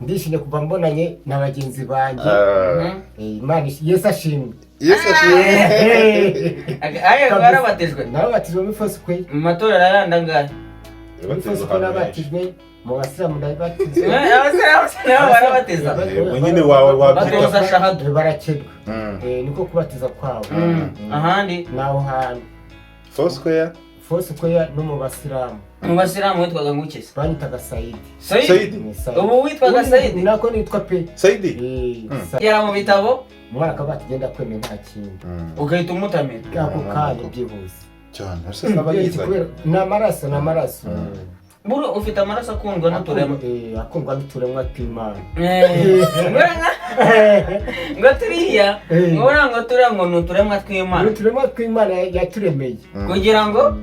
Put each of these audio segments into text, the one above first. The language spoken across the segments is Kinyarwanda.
Ndishimye kuva mbonanye na bagenzi banjye. Ah. Imana Yesu ashimwe. Yesu ashimwe. Ayo warabatijwe? Narabatijwe muri Foursquare. Mu matorero ayandi angahe? Muri Foursquare nabatijwe, mu basilamu ndabatizwe. Abasilamu nabo barabatiza? Yego, nyine wawe wabyita. Batoza shahadu. Barakebwa. Niko kubatiza kwabo. Ahandi? Naho hantu. Foursquare. Foursquare no mu basilamu. Mu basilamu witwaga nguki se? Banyitaga Sayidi. Sayidi? Saidi. Ni Sayidi. Ubu witwaga Sayidi? Nako nitwa pe. Saidi. Sayidi. Gera mu bitabo. Umwana akaba ati genda kwemera nta kindi. Ugahita umutamira. Ako kanya byihuse. Cyane ese naba yizanye. Ni amaraso, ni amaraso. Buro ufite amaraso akundwa n'uturema. Akundwa n'uturemwa tw'Imana. Ngo turiya, ngo buriya ngo turiya ngo ni uturemwa tw'Imana. Ni uturemwa tw'Imana yaturemeye. Kugira ngo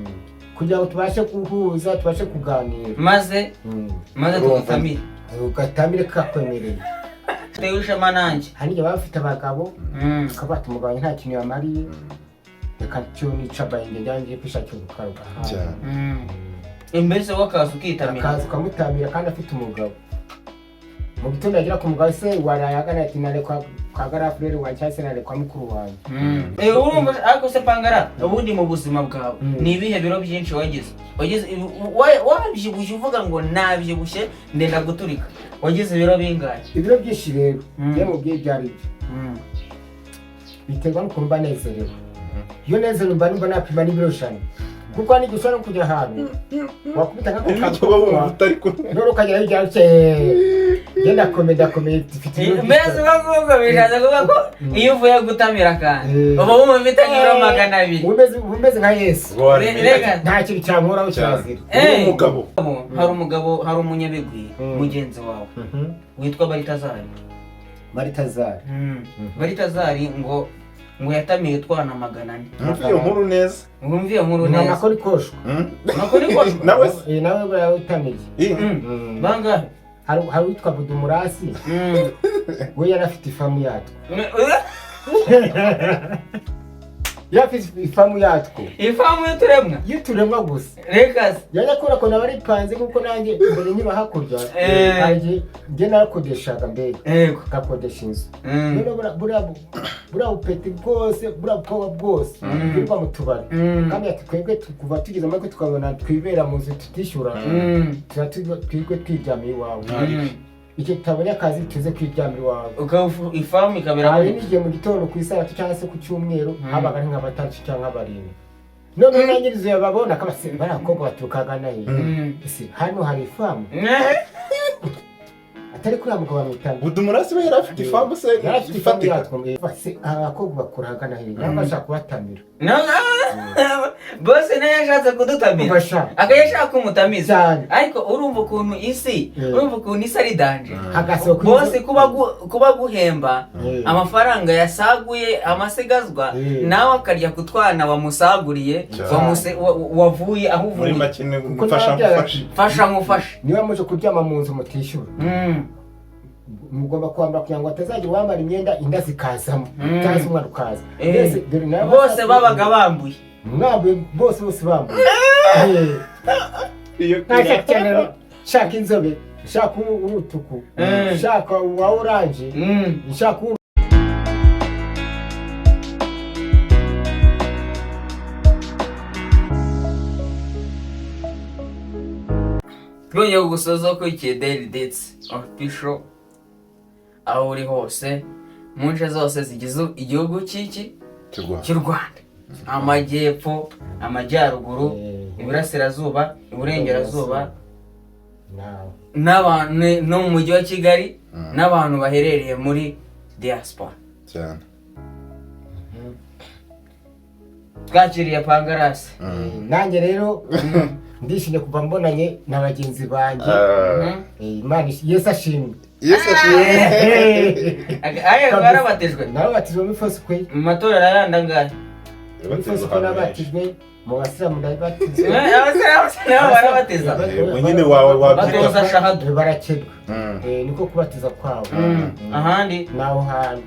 kugira ngo tubashe guhuza, tubashe kuganira. Maze maze Urumva. tugutamire. Ugatamire kakwemereye. Tewe ishema nanjye. Hari igihe baba bafite abagabo, bakaba bati umugabo nta kintu yamariye, reka cyo nica bayinge njya kwishakira ubukarwa. Cyane. Mbese wowe akaza ukitamira. Akaza ukamutamira kandi afite umugabo. Mu gitondo agera ku mugabo, se waraye agana ati nare kwa garafurere wanjye cyangwa se nare kwa mukuru wanjye. Urumva ariko se Pangara, ubundi mu buzima bwawe ni ibihe biro byinshi wagize? Wagize wabyibushye uvuga ngo nabyibushye ndenda guturika. Wagize ibiro bingahe? Ibiro byinshi rero, njye mubwiye ibyo ari byo. Biterwa n'ukuntu mba nezerewe. Iyo nezerewe mba numva napima n'ibiro 100. Kuko hari igihe ushobora no kujya ahantu wakubita nk'ako Nicyo kantu uba wumva utari kumwe. none ukagera hirya uce njye ndakomeye, ndakomeye, mfite ibiro Mbese byinshi. ubwo ngubwo bishatse kuvuga ko iyo uvuye gutamira akantu uba wumva ufite nk'ibiro 200. Uba umeze nka Yesu. Rega. Nta kintu cyankoraho Cyane. kirazira. Uri umugabo. Hari umugabo, hari umunyabigwi mugenzi wawe witwa Baritazari. Baritazari. Baritazari ngo yatamiye utwana 400. Mwumve iyo nkuru neza. Mwumve iyo nkuru Ni neza. amakuru ikoshwa. Amakuru ikoshwa? Nawe se? Nawe buriya utamiye. Bangahe? Hari uwitwa Budumurasi. We yari afite ifamu yatwo. Yari afite ifamu yatwo. Ifamu y'uturemwa? Y'uturemwa gusa. Reka se. Yajya akora ukuntu aba aripanze, kuko nanjye mbere nkiba hakurya. Njye narakodeshaga mbega. Ngakodesha inzu. Noneho buriya bupeti bwose, buriya bukobwa bwose bwirirwa mu tubari. Kandi ati twebwe kuva tugeze amahirwe tukabona twibera mu nzu tutishyura, tuba twirwe twiryamiye iwawe. Icyo tutabonye akazi tuze kwiryamira iwawe. Ukaba ifamu ikabera Hari muri n'igihe mu gitondo ku isabato cyangwa se ku cyumweru habaga ari nka batatu cyangwa barindwi. Noneho na nyirizo yababona akabase bariya bakobwa baturuka ahagana he? Ese hano hari ifamu? Atari kuri mugabo bamwitanga. Budumurasi we yari afite ifamu se? Yari afite ifamu ifatika? yatwo. Se abakobwa bakura ahagana he? Nabo bashaka kubatamira. Bose nayo yashatse kudutamira. Bashaka. Akaba yashaka umutamiza. Cyane. Ariko urumva ukuntu isi, urumva ukuntu isi ari danger. Hagasohoka Bose kuba guhemba amafaranga yasaguye amasigazwa, nawe akarya ku twana wamusaguriye, Cyane. wavuye aho Muri uvuye. make ni Kuko mfasha nababwira mufashe. Fasha nkufashe. Niba muje kuryama mu nzu mutishyura, mugomba kwambara kugira ngo hatazagira uwambara imyenda inda zikazamo cyangwa se umwana ukaza. Mbese dore nawe Bose babaga bambuye. Mwambuye bose, bose bambuye. Iyo Ntashaka cyane, shaka inzobe, shaka uw'umutuku, shaka uwa orange, shaka uwu Twongeye gusoza ukurikiye Daily Dates Official, aho uri hose mu nce zose zigize igihugu cy'iki cy'u Rwanda, amajyepfo, amajyaruguru, iburasirazuba, iburengerazuba, nawe n'abantu no mu mujyi wa Kigali, n'abantu baherereye muri diaspora. Cyane. Twakiriye Pangarasi. Nanjye rero ndishimye kuva mbonanye na bagenzi banjye. Imana Yesu ashimwe. Yesu ashimwe. Ayo warabatijwe? Narabatijwe muri Foursquare. Mu matorero ayandi angahe? Muri Foursquare nabatijwe, mu basilamu ndabatizwe. Abasilamu nabo barabatiza? Yego, nyine wawe wabyita. Batoza shahadu. Barakebwa. Niko kubatiza kwabo. Ahandi? Naho hantu.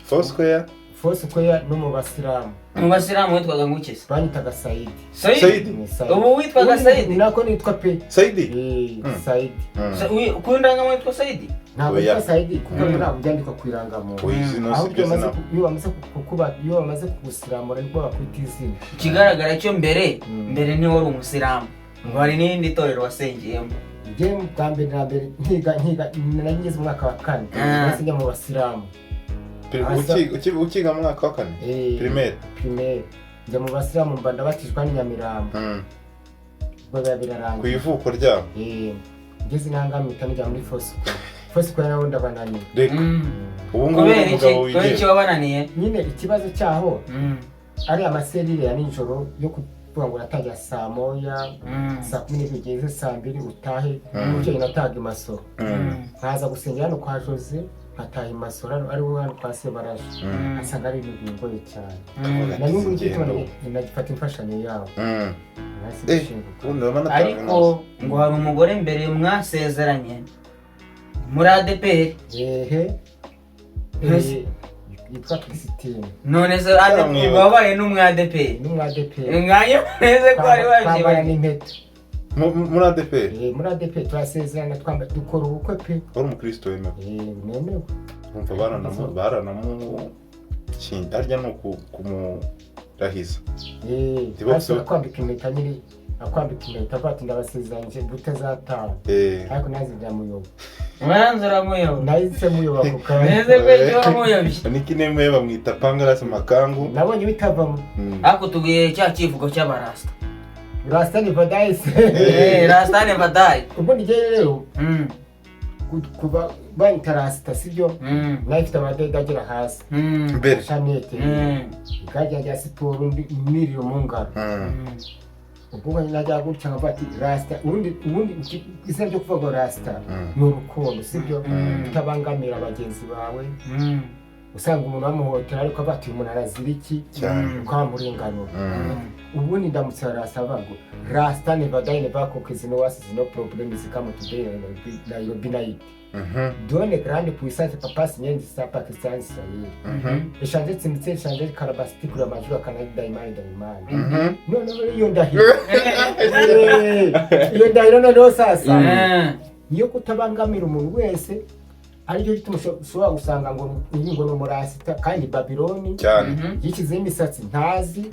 Foursquare. Foursquare no mu basilamu. Mu basilamu witwaga nguki se? Banyitaga Saidi. Saidi. Saidi. Ni Saidi. Ubu witwaga Ubundi Saidi? Nako nitwa pe. Saidi. Saidi. Ku ndangamuntu witwa Saidi? Ntabwo Oya. nitwa Saidi kuko ntabwo byandikwa ku irangamuntu. Oya, izina si Ahubwo ryo iyo bamaze zina. iyo bamaze kukuba, iyo bamaze kugusiramura nibwo bakwita izina. Ikigaragara cyo mbere, mbere ntiwari umusilamu, ngo hari n'irindi torero wasengeyemo. Njye bwa mbere na mbere nkiga nari ngeze mu mwaka wa kane, nahise njya mu basilamu. Ukiga mu mwaka wa kane primaire? Primaire, njya mu basilamu, mba ndabatijwe hano i Nyamirambo. Ubwo biba Ku birarangiye. ivuko ryabo. Ngeze intanga mpita njya muri Foursquare. Foursquare naho ndabananiye. Reka, ubu ngubu Kubera ni iki? umugabo Kubera iki wigenga. wabananiye? Nyine ikibazo cyaho ari amaserire ya nijoro yo kuvuga ngo uratangira saa 1, saa 12 ugeze saa 2 utahe. Umubyeyi natahaga i Masoro, nkaza gusengera hano kwa Jose, nkataha i Masoro hano ariho hano kwa Sebaraje, nkasanga ari ibintu bingoye cyane. Kavuga Na ati, n'ubu "Izi ngendo." ngito nagifata imfashanyo yabo, nahise gushinguka. Ubundi urabona Ariko atanga. ngo hari umugore mbere mwasezeranye muri ADEPR. Ehe. Mbese? Yitwa Christine. None se Yaramwibuka. wabaye n'umwe ADEPR? N'umu ADEPR. Mwanya neze ko wari Twambara wabyibagiwe. n'impeta. Muri ADEPR? Muri ADEPR turasezerana, twamba dukora ubukwe pe. Wari umukristo wemewe? Nemewe. Urumva baranamu harya ni kumurahiza. Tiba Bahise akwambika impeta nyine, akwambika impeta avuga ati ndabasezeranyije butazataha. Ariko naze ndamuyoba. Mwanze uramuyoba. Nahise muyoba ako kanya. Neze ko icyo wamuyobye. Niki nemwe bamwita Pangarasi Makangu. Nabonye bitavamo. Ariko tubwiye cya kivugo cy'abarasta. Rasta never dies. Rasta never die. Ubundi njyewe rero kuva banyita rasita, sibyo? Nayo ifite amadede agera hasi. Mbere. Shanete, igare rya siporo niriro mu ngaro. Ubwo najya gutya nkavuga ati rasita. Ubundi izina ryo kuvuga ngo rasita ni urukundo, sibyo? Utabangamira bagenzi bawe. Usanga umuntu bamuhotera ariko avuga ati uyu muntu arazira iki? Cyane. Ukamurenganura. Ubundi ndamutse rasita avuga ngo rasita never die, never cook, no was no problem is come today Nairobi night. Donne grande puissance papa sinyenzi sa Pakistan Israel. Eshanje tsimitse eshanje karabasti kuri amajwi akanada imani ndabimana. Noneho iyo ndahiro, iyo ndahiro noneho sasa niyo kutabangamira umuntu wese, aricyo gituma ushobora gusanga ngo uyu ngo ni umurasita kandi Babiloni Cyane. yishyizeho imisatsi ntazi,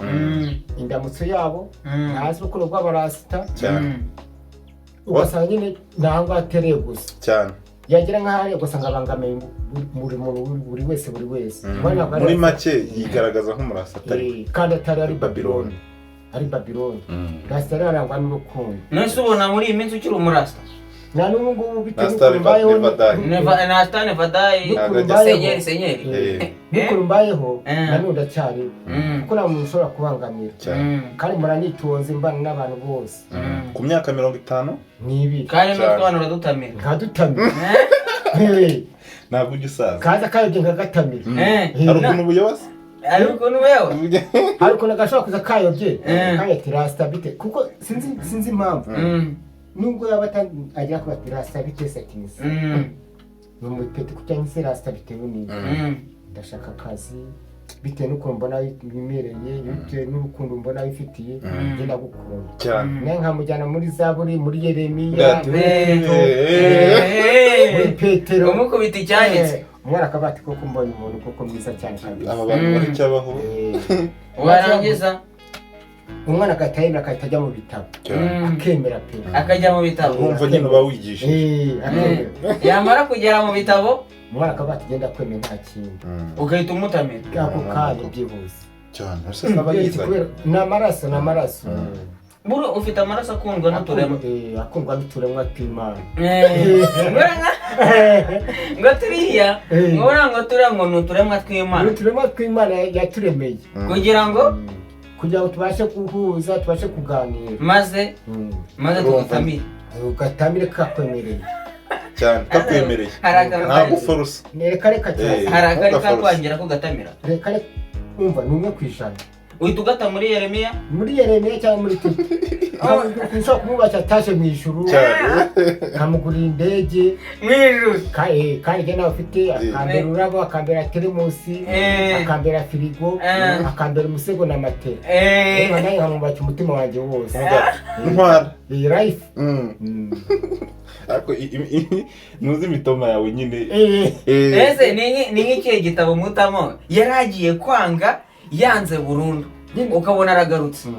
indamutso yabo ntazi, urukundo rw'abarasita. Cyane. Ugasanga nyine ntaho atereye gusa. Cyane. Yagera nk'ahari ugasanga abangamiye buri muntu, buri wese, buri wese. Ubwo ntabwo ari Muri rasita. make yigaragaza nk'umurasa atari. Kandi atari, ari Babiloni, ari Babiloni. Rasita rero arangwa n'urukundo. None se ubona muri iyi minsi ukiri umurasta? Na n'ubu ngubu bitewe Rasta n'ukuntu mbayeho never die. Rasta never die. N'ukuntu Ntabwo mbayeho. Senyeri, senyeri. N'ukuntu mbayeho, na none ndacyariho, kuko nta muntu ushobora kubangamira. Cyane. Kandi muranitonze, mbana n'abantu bose. Ku myaka 52. N'ibiri. Kandi Cyane. n'utwana uradutamira. Nkadutamira. Ntabwo ujya usaza. Kaza kayobye nkagatamira. Hari ukuntu buyobozi. Hari ukuntu wewe Hari ukuntu gashobora kuza kayobye, kayati rasita bite, kuko sinzi impamvu, nubwo yaba agera ku bati rasita bite satinzi, ni umupeti kuko cyangwa se rasita bitewe n'iki? Ndashaka akazi bitewe n'ukuntu mbona wimereye, bitewe n'urukundo mbona wifitiye, njye ndagukunda. Cyane. Nawe nkamujyana muri Zaburi, muri Yeremiya, Ndati- muri Tito, muri Petero. Umukubita icyanditse. Umwana akavuga ati koko mbonye umuntu koko mwiza cyane kabisa. Aba bantu baracyabaho. Warangiza Umwana agahita yemera, agahita ajya mu bitabo. Cyane. Akemera pe. Akajya mu bitabo. Urumva nyine uba wigishije. Akemera. Yamara kugera mu bitabo, Umwana akavuga ati genda kwemera nta kindi. Ugahita umutamira. Ako kanya byihuse. Cyane ese saba yizanye. Kubera ni amaraso, ni amaraso. Buro ufite amaraso akundwa n'uturema. Akundwa n'uturemwa tw'Imana. Ngo turiya, ngo buriya ngo turiya ngo ni uturemwa tw'Imana. Uturemwa tw'Imana yaturemeye kugira ngo kugira ngo tubashe guhuza, tubashe kuganira. Maze maze Urumva. tugutamire. Ugatamire kakwemereye. Cyane, kakwemereye. Hari akantu Ntabwo uforosa. Reka reka cyane. Hari akari Ntugaforce. kakwangira ko gatamira. Reka reka, umva, ni 1%. Uhita ugata muri Yeremiya. Muri Yeremiya cyangwa muri Tito. Ushobora kumwubakira etaje mu ijuru, Cyane. nkamugurira indege. Mu ijuru. Kandi njye nawe ufite akambera ururabo, akambera teremusi, akambera firigo, akambera umusego na matera. Urumva nawe nkamwubakira umutima wanjye wose. Ntwara. Iyi life. Ariko ntuzi imitoma yawe nyine. Ese ni nk'ikihe gitabo mutamo yari agiye kwanga, yanze burundu, Nyine. ukabona aragarutse?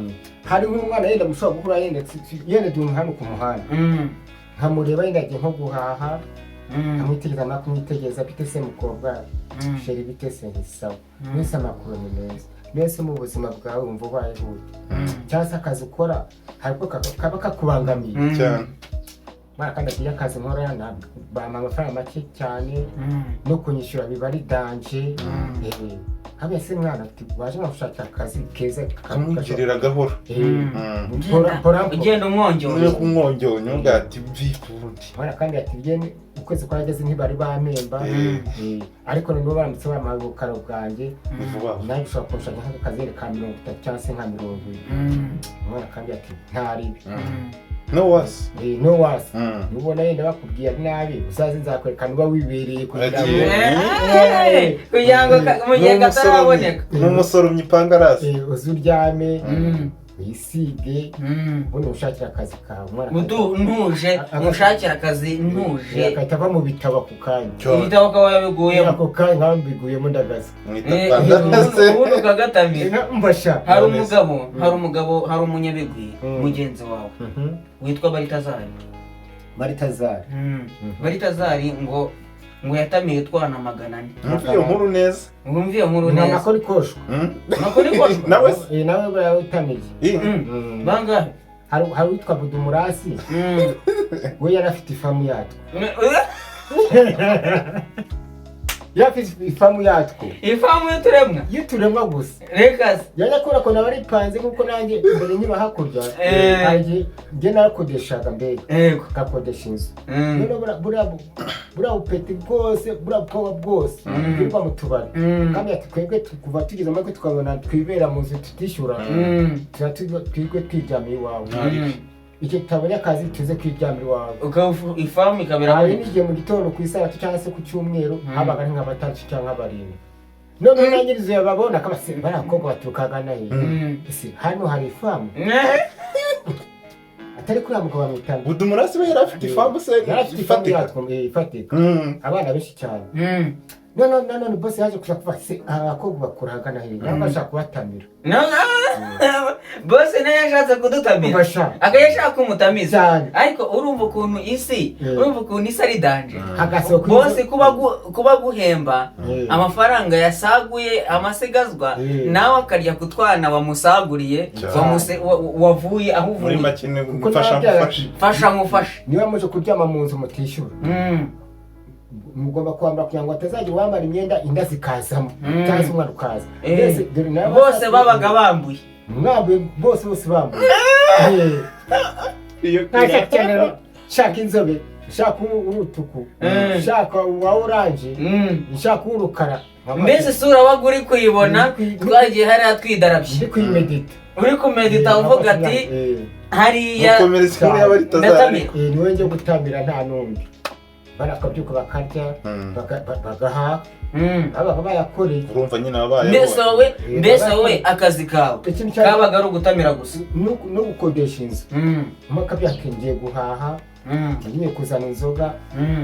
Hari nk'umwana yenda mushobora guhura, yenda yenda duhura hano ku muhanda, nkamureba yenda agiye nko guhaha, nkamwitegereza, namara kumwitegereza: "Bite se mukobwa?" "Chéri, bite se?" "Ni sawa." "Mwese amakuru ni meza? Mbese mu buzima bwawe wumva ubayeho ute?" Cyangwa se akazi ukora hari ubwo kaba kakubangamiye. Cyane. Mwana kandi ati: "Akazi nkora ntabwo bampa amafaranga make cyane, no kunyishyura biba ari danger." Habe se mwana ati: "Waje nkagushakira akazi keza." Kamwigirira gahoro. Ugenda umwongyonyo. Niyo kumwongyonyo uvuga ati mvi ubundi. Mwana kandi ati: "Bye ukwezi kwarageze ntibari bampemba." Ariko noneho baramutse bampaye ubukaro bwanjye, Ni vuba vuba. nanjye ushobora kunshaka nk'akazi ka 30 cyangwa se nka 40. Umwana kandi ati: "Ntaribi." No wasi. No wasi. Nubona yenda bakubwiye ari nabi, uzaze nzakwereka uba wibereye kugira ngo Agiye. Kugira ngo mu gihe kataraboneka. N'umusoromyi pangarasi. Uze uryame, wisige, ubundi ushakira akazi kawe. Umwana Ntuje mushakira akazi ntuje. Agahita ava mu bitabo ako kanya. Ibitabo ukaba yabiguyemo. Ako kanya nkaba mbiguyemo, ndagaza. Mwita pangarasi. Ubundi ukagatamira. Mbasha. Hari umugabo, hari umugabo, hari umunyabigwi mugenzi wawe witwa Baritazari. Maritazari. Baritazari ngo yatamiye utwana 400. Mwumve iyo nkuru neza. Wumva iyo nkuru neza. Nako koshwa. Nako ni koshwa. Nawe se? Nawe buriya utamiye. Bangahe? Hari uwitwa Budumurasi, we yari afite ifamu yatwo. Yari afite ifamu yatwo. Ifamu y'uturemwa? Y'uturemwa gusa. Reka se. Yajya akora ukuntu aba aripanze, nk'uko nanjye mbere nkiba hakurya, hari igihe njye narakodeshaga mbega, ngakodesha inzu. Noneho buriya bupeti bwose, buriya bukobwa bwose bwirirwa mu tubari, kandi ati: "Twebwe kuva tugeze amahirwe tukabona twibera mu nzu tutishyura, tuba twirwe twiryamiye iwawe. Icyo tutabonye akazi tuze kwiryamira iwawe." Ukaba ifamu ikabera Hari n'igihe mu gitondo ku isabato cyangwa se ku cyumweru habaga ari nka batatu cyangwa barindwi. Noneho na nyirizo yababona akabase: "Bariya bakobwa baturuka ahagana he? Ese hano hari ifamu?" Atari kuriya mugabo bamwitana. Budumurasi we yari afite ifamu se? Yari afite ifamu Ifatika. yatwo, ifatika. Abana benshi cyane. None nanone bose yaje kuja kuva se aba bakobwa bakura ahagana he, nabo bashaka kubatamira. No, bose nayo yashatse kudutamira. Basha. Akaba yashaka kumutamiza. Cyane. Ariko urumva ukuntu isi, urumva ukuntu isi ari danger. Hagasohoka Bose kuba guhemba amafaranga yasaguye amasigazwa, nawe akarya ku twana wamusaguriye. Cyane. Wavuye aho Muri uvuye. make ni Kuko mfasha n'ababyeyi mufashe. Fasha nkufashe. Niba muje kuryama mu nzu mutishyura, mugomba kwambara kugira ngo hatazagira uwambara imyenda inda zikazamo, cyangwa se umwana ukaza. Mbese dore nawe Bose babaga bambuye. Mwambuye bose, bose bambuye. Iyo Ntashaka cyane, shaka inzobe, shaka urutuku, shaka uwa orange, shaka uw'urukara. Mbese isura waga uri kuyibona? Twagiye hariya twidarabye. Ndi kuyimedita. Uri kumedita uvuga ati hariya Mukomereza inkuru y'abaritazari. Ndatamira. Niwe njye gutamira, nta n'undi. Barakabyuka bakarya, bagahaha, babaga bayakoreye. Urumva nyine wabaye. Mbese wowe akazi kawe Ikintu cya kabaga ari ugutamira gusa? No gukodesha inzu. Umwaka ngiye guhaha, ngiye kuzana inzoga,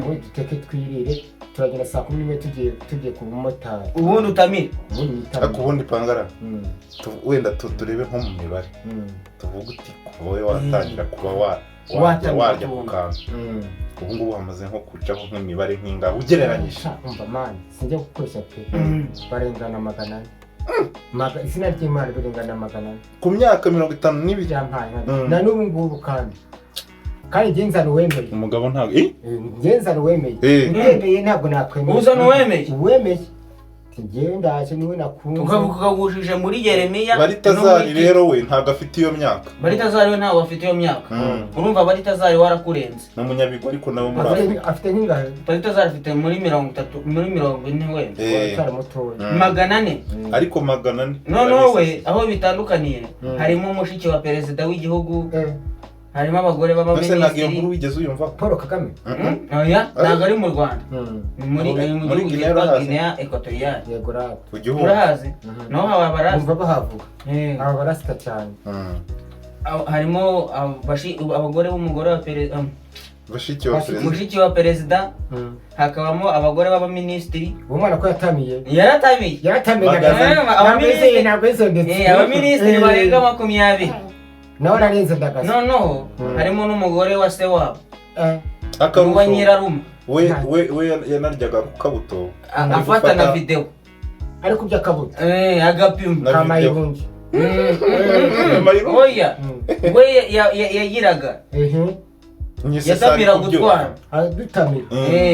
ubundi duteke twirire. Turagenda saa 11 tugiye ku bumotari. Ubundi utamire. Ubundi Ariko nitamire. ubundi pangara, wenda turebe nko mu mibare, tuvuge uti kuva wowe watangira kuba warya Watangira warya ku kubona. kantu, ubu ngubu hamaze nko kucaho nk'imibare nk'ingaho ugereranyije? Sha, umva man, sinjya gukoresha pe, barengana 400. Izina ry'Imana, birengana 400. Ku myaka 52? Byampaye nka na n'ubu ngubu kandi njye nzana uwemeye. Umugabo ntabwo Njye nzana uwemeye. Utemeye ntabwo nakwemera. Uzana uwemeye. Uwemeye. Njyewe ndaje niwe nakunze. Ukagujije muri Yeremiya. Baritazari rero we ntabwo afite iyo myaka. Baritazari we ntabwo afite iyo myaka. Urumva Baritazari warakurenze. Ni umunyabigwi ariko nawe muri Afurika. Afite nk'ingahe? Baritazari afite muri 30, muri 40 wenda. Aracyari mutoya. 400. Ariko 400. Noneho we aho bitandukaniye harimo umushiki wa perezida w'igihugu, harimo abagore Mbese ntabwo iyo b'abaminisitiri. nkuru wigeze uyumva? Paul Kagame. Oya, ntabwo ari mu Rwanda. Ni muri Muri- ari mu muri gihugu Guinea cyitwa urahazi? Guinea Equatoriale. Yego rap. Ku gihugu. Urahazi? Naho haba abarasta. Umva bahavuga. Aba barasita cyane. Harimo abagore b'umugore wa perezida, Bashiki wa perezida. mushiki wa perezida, hakabamo abagore b'abaminisitiri. Uwo mwana ko yatamiye. Yaratamiye. Yaratamiye. Magana. Ntabwo yizondetse. Abaminisitiri barenga 20. Nawe ararenze ndagaza. Noneho harimo n'umugore wa se wabo, Akarusho. uwa nyirarume. We yanaryaga ku kabuto. Afata na video. Ariko by'akabuto. Agapima. Na video. Kamayirungi. Mayirungi. Oya, we yagiraga yatamira gutwara. Adutamira.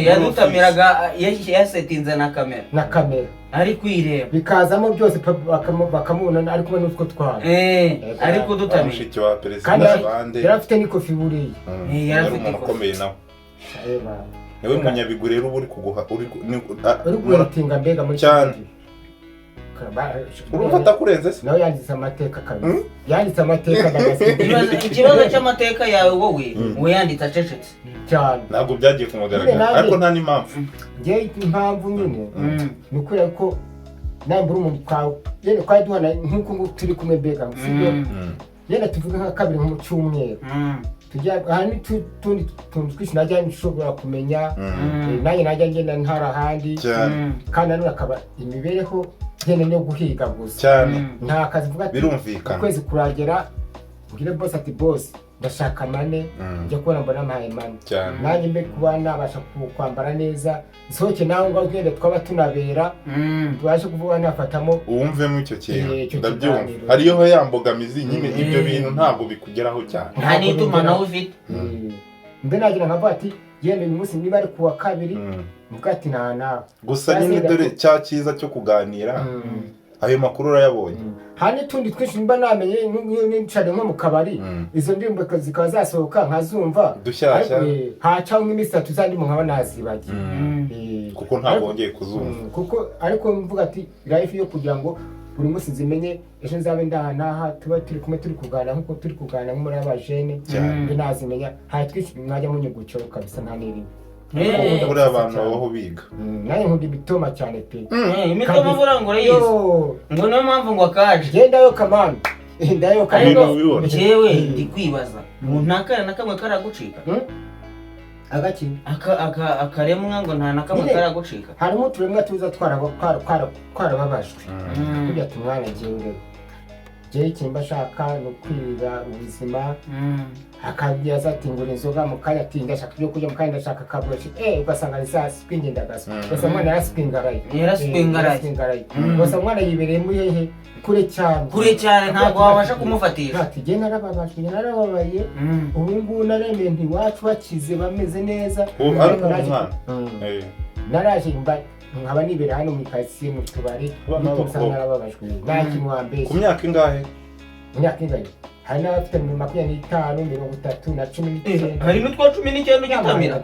Yadutamiraga yasetinze na kamera. Na kamera. Ari kwireba. Bikazamo byose bakamubona ari kumwe n'utwo twara. Ari kudutamira. Mushiki wa perezida Kandi bande. yari afite n'ikofi buriya. Yari Yari afite umuntu ikofi. ukomeye nawe. Niwe munyabigwi rero uba uri kuguha uri Uri gutinga mbega muri Cyane. Urumva atakurenze se? Nawe yanditse amateka kabisa. Yanditse amateka ndagasiga. Ikibazo cy'amateka yawe wowe wayanditse acecetse. Cyane. Ntabwo byagiye ku mugaragaro ariko nta n'impamvu. Njye impamvu nyine ni ukubera ko nambura umuntu kwawe yenda twari duhana nk'uko nguko turi kumwe mbega sibyo, yenda tuvuge nka kabiri nko mu cyumweru tujya hari n'utundi tuntu twinshi najya nshobora kumenya, nanjye najya ngenda ntara ahandi, kandi nanone akaba imibereho ngenda no guhiga gusa cyane. Nta kazi mvuga ati Birumvikana. ukwezi kuragera mbwire boss ati boss ndashaka mane, njya kubona mbona mpaye mane Cyane. nanjye mbe kuba nabasha kwambara neza nsohoke nawe ngaho ugende twaba tunabera tubashe kuvuga nafatamo Uwumvemo icyo kintu Icyo ndabyumva kiganiro. hariyo ya mbogamizi nyine ibyo bintu ntabwo bikugeraho cyane. Nta n'itumanaho ufite. Mbe nagira nkavuga ati yenda uyu munsi niba ari kuwa kabiri mvuga ati nta nawe Gusa nyine dore cya cyiza cyo kuganira ayo makuru urayabonye. Hari n'utundi twinshi mba namenye nicare nko mu kabari izo ndirimbo zikaba zasohoka nkazumva Dushyashya. Hacaho nk'iminsi itatu za ndirimbo nkaba nazibagiye. Kuko ntabwo wongeye kuzumva. Kuko ariko mvuga ati life yo kugira ngo buri munsi nzimenye ejo nzabe ndaha n'aha tuba turi kumwe turi kuganira nk'uko turi kuganira nko muri abajene mbe nazimenya. Hari twinshi mwajya munyungukiraho kabisa nta n'irimo. Buriya abantu babaho biga. Nanjye nkunda imitoma cyane pe. Imitoma buriya ngo urayizi. Ngo niyo mpamvu ngo akaje. Genda kamani. Ndayo kamani. Ariko jewe ndi kwibaza ngo nta kana na kamwe karagucika. Agaki? Akaremwa ngo nta na kamwe karagucika. Harimo uturemwa tuza twarababajwe. Burya tumwana jewe. Jewe ikintu mba nshaka ni ukwirira ubuzima. Akabyaza ati ngura inzoga mu kanya ati ndashaka ibyo kurya mu kanya ndashaka kabushi. Ugasanga ari za swingi ndagaso. Ugasanga umwana yaraswingaraye. Yaraswingaraye. Ugasanga umwana yibereye muri hehe kure cyane. Kure cyane ntabwo wabasha kumufatisha. Ati jye narababajwe narababaye. Ubu ngubu naremeye nti iwacu bakize bameze neza. Ariko umwana. Naraje mba nkaba nibera hano mu karitsiye mu tubari nitutsa narababajwe. Nta kintu wambeshya. Ku myaka ingahe? Imyaka ingahe? Hari n'abafite 25, 30 na 19. Hari n'utwa 19 ugitamira.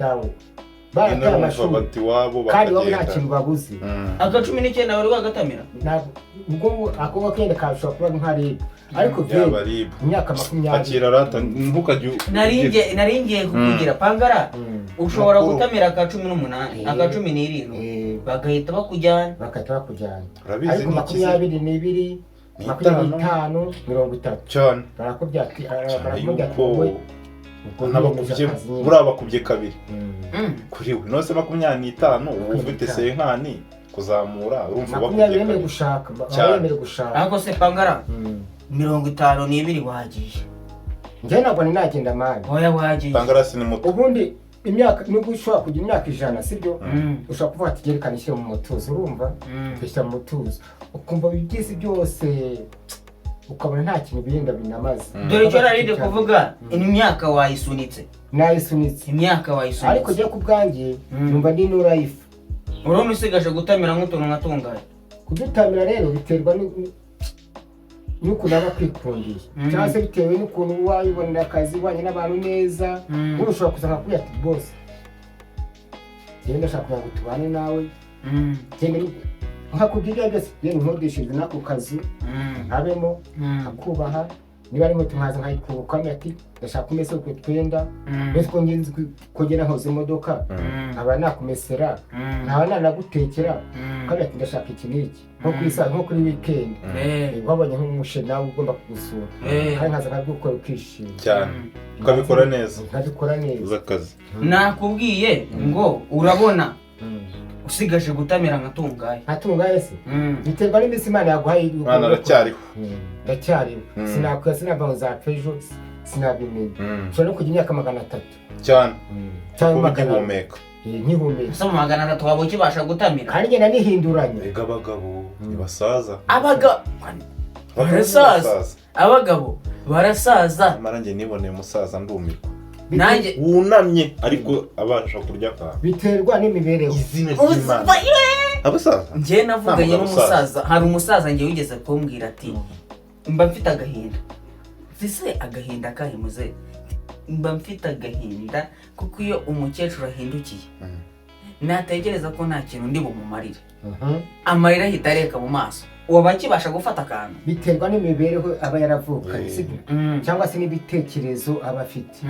Barataye amashuri kandi wabo nta kintu babuze. Aka 19 wari wagatamira? Ntabwo ubwo ako kenda kashobora kuba nka RIB. Ariko yaba RIB. Imyaka 20. Akira rata ntukajye naringiye kukugira pangara ushobora gutamira aka 18 aka 17 bagahita bakujyana. Bagahita bakujyana. Ariko 22 25 30 cyane. Barakubye ati nabakubye buriya bakubye kabiri kuri we nose 25 ubu ufite senkani kuzamura urumva bakubye kabiri gushaka gushaka. Ariko se pangara 52 wagiye. Njye ntabwo nagenda mani. Oya wagiye. Pangara si ni muto. Ubundi imyaka nubwo ushobora kugira imyaka 100 sibyo ushobora kuvuga ati gerekana ishyira mu mutuzo urumva ugashyira mu mutuzo ukumva ibyiza byose ukabona nta kintu birinda binamaze. Dore icyo nari ndi kuvuga imyaka wayisunitse. Nayisunitse. Imyaka wayisunitse. Ariko jya ku bwanjye numva ndi no life. Urumva usigaje gutamira nk'utuntu nka tungaye. Kudutamira rero biterwa n'ukuntu aba akwikundiye, cyangwa se bitewe n'ukuntu wayibonera akazi, ubanye n'abantu neza. Nk'ubu ushobora kuza nkakubwira ati bose njyewe ndashaka kugira ngo tubane nawe, genda nkakubwira ibyo byose, yewe nkodeshereze n'ako kazu nkabemo, nkakubaha. Niba ari inkweto nkaza nkayikubuka, ati ndashaka kumesa utwo twenda, mbese ko ngenzi ko ngenda nkoza imodoka, nkaba nakumesera, nkaba nanagutekera, kandi ati ndashaka iki n'iki, nko kuri saa, nko kuri weekend, wabonye nk'umushe nawe ugomba kugusura, kandi nkaza nkabigukora ukishima. Cyane, ukabikora neza. Nkabikora neza. Z'akazi. Nakubwiye ngo urabona usigaje gutamira nka tungaye. Nkatungaye se? Biterwa n'iminsi Imana yaguhaye. Mwana aracyariho. Ndacyariho. Sinakwiye, sinava ngo nzapfa ejo, sinabimenya. Nshobora no kugira imyaka 300. Cyane. Cyangwa kuba magana ugihumeka. Nkihumeka. Ese mu 300 waba ukibasha gutamira? Kandi ngenda nihinduranya. Ega abagabo ntibasaza. Abagabo barasaza. Abagabo barasaza. Nyamara njye niboneye umusaza ndumirwa. Nanjye. Wunamye ariko abasha kurya akantu. Biterwa n'imibereho. Izina ry'Imana, abasaza. Njye navuganye Nta mugabo n'umusaza, hari umusaza njye wigeze kumbwira ati mba mfite agahinda. Mfise agahinda kahe muze? Mba mfite agahinda kuko iyo umukecuru ahindukiye, natekereza ko nta kintu ndi bumumarire, amarira ahita areka mu maso. Waba akibasha gufata akantu? Biterwa n'imibereho aba yaravukanye, sibyo? Cyangwa se n'ibitekerezo aba afite.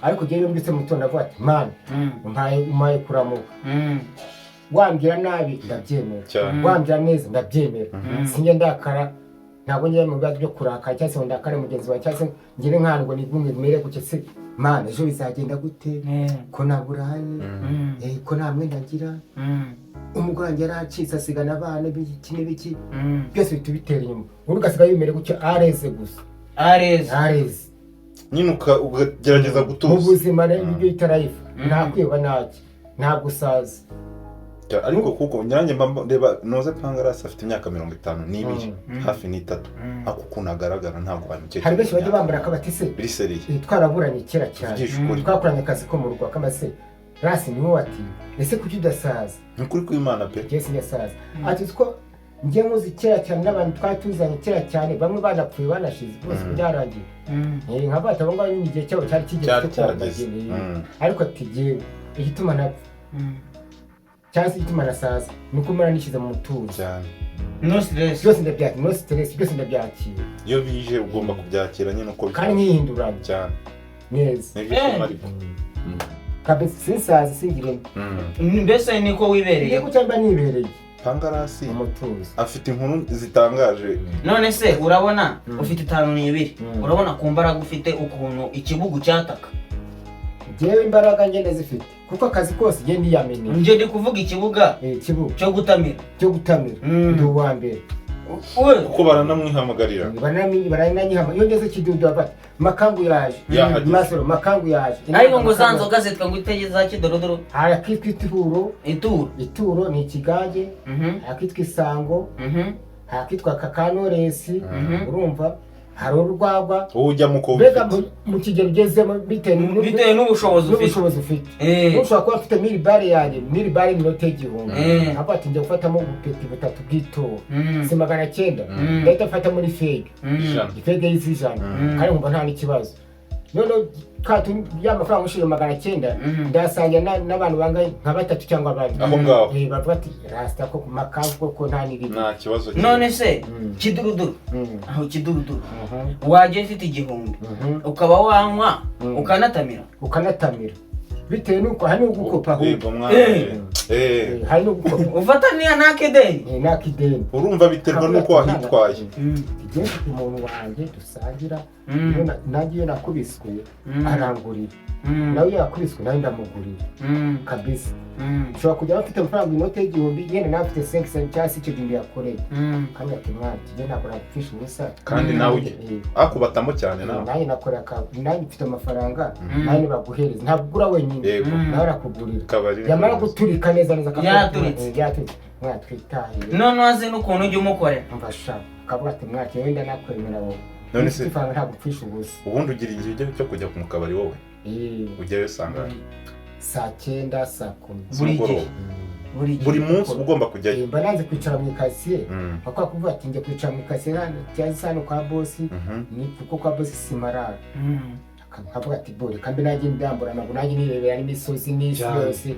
Ariko njyewe iyo mbyutse mu gitondo avuga ati Mana, umpaye kuramuka, wambwira nabi ndabyemera, Cyane. wambwira neza ndabyemera. Sinjya ndakara, ntabwo njya mu bibazo byo kurakara, cyangwa se ngo ndakare mugenzi wawe, cyangwa se ngire nk'ahantu ngo nigunge mere gutya. Se Mana, ejo bizagenda gute ko naburaye, ko nta mwenda ngira, umugore wanjye yaracitse asigana abana, ibiki n'ibiki, byose bihita bitera inyuma, ubundi ugasiga wimere gutya, areze gusa. Areze. Areze. Nyine ukagerageza Mu gutuza. buzima rero, ibyo bita life, nta kwiba, ntaki, nta gusaza. Ariko kuko nyanjye mba reba noze Pangarasi afite imyaka 52, hafi n'itatu, ariko ukuntu agaragara ntabwo wamukeka. Hari benshi bajya bambara akabati se. Biri sérieux. Twaraburanye kera cyane, Tuvugishe ukuri. twakoranye akazi ko mu rugo, akamase rasi niwe ati ese kuki udasaza? Ni ukuri kw'Imana pe. Njye sinyasaza. Ati ko njye nkuzi kera cyane, n'abantu twari tuzanye kera cyane, bamwe banapfuye banashize bose, byarangiye. Nka bata abo ngabo nyine igihe cyabo cyari kigeze Cyari cyo kuba cyageze. bageni. Ariko ati jyewe igituma napfa cyangwa se igituma nasaza ni uko mpora nishyize mu mutuzo. Cyane. No stress. Byose ndabyakira, no stress, byose ndabyakira. Iyo bije ugomba kubyakira nyine uko Kandi byaje. nkihinduranya Cyane. neza. Nibyo ishema ariko. Kabisa sinsaza, singiremo. Mbese niko wibereye? Niko cyangwa nibereye Pangarasi mu mutuzo. afite inkuru zitangaje. None se urabona ufite 52, urabona ku mbaraga ufite ukuntu ikibugu cyataka? Njyewe imbaraga ngenda zifite kuko akazi kose ngenda ndiyamenera. Njye ndi kuvuga ikibuga Ikibuga cyo gutamira. Cyo gutamira, ndi uwa mbere. We Kuko baranamwihamagarira. Barananyihama iyo ngeze Kidudu bati Makangu yaje. Yahageze. Masoro Makangu yaje. Ariko ngo za nzoga zitwa ngo itege za kidorodoro? Hari akitwa ituro. Ituro. Ituro ni ikigage. Hari akitwa isango. Hari akitwa kakanoresi. Urumva hari urwagwa. Wowe ujyamo uko Mbega wifite. mu kigero ugezemo bitewe Bitewe n'ubushobozi ufite. N'ubushobozi ufite. Ushobora kuba afite mille balles yanjye, mille balles inote y'igihumbi, nkavuga ati njya gufatamo ubupeti butatu bw'ituro, si 900, ndahita mfata muri fege. 100. Ifege y'izijana, kandi nkumva nta n'ikibazo. Noneho ka tundi ya mafaranga ushije 900, ndayasangira n'abantu bangahe, nka batatu cyangwa bane. Aho ngaho. Bavuga ati rasita ko ku makanzu koko nta n'iribi. Nta kibazo. None se kiduruduru, aho kiduruduru, wajya ufite 1000, ukaba wanywa, ukanatamira? Ukanatamira bitewe n'uko hari n'ugukopa ahubwo. Yego mwana. Hari n'ugukopa. Ufata niya ntakedeni. N'akideni. Urumva biterwa n'uko wahitwaye. Njye mfite umuntu wanjye dusangira, nanjye iyo nakubiswe arangurira, nawe iyo yakubiswe nawe ndamugurira kabisa. Ushobora kujya bafite amafaranga inote y'igihumbi, yenda nawe afite 5 cyangwa se icyo gihumbi yakoreye, kandi ati mwana tujye ntabwo nagupfisha ubusa. Kandi nawe ujye akubatamo cyane nawe. Nanjye nakora nanjye mfite amafaranga, nanjye baguhereza, ntabwo ugura wenyine. Nawe arakugurira. Kabari. Yamara guturika neza neza akavuga ati, Yaturitse. Yaturitse mwana twitahiye. None wazi n'ukuntu ujya umukorera. Umva sha, akavuga ati mwana wenda nakwemera wowe. None Ufite se ifaranga ntabwo upfisha ubusa. ubundi ugira igihe ujya cyo kujya mu kabari wowe? Ujyayo usanga Saa 9, saa 10. Buri gihe. Z'umugoroba. Buri munsi uba ugomba kujyayo. Mba nanze kwicara mu ikasiye, bakwa kuvuga ati njya kwicara mu ikasiye cyangwa se hano kwa bosi, ni kuko kwa bosi simarara. Nkavuga ati bo reka mbe nanjye ndambura amaguru, nanjye nirebera n'imisozi n'isi yose.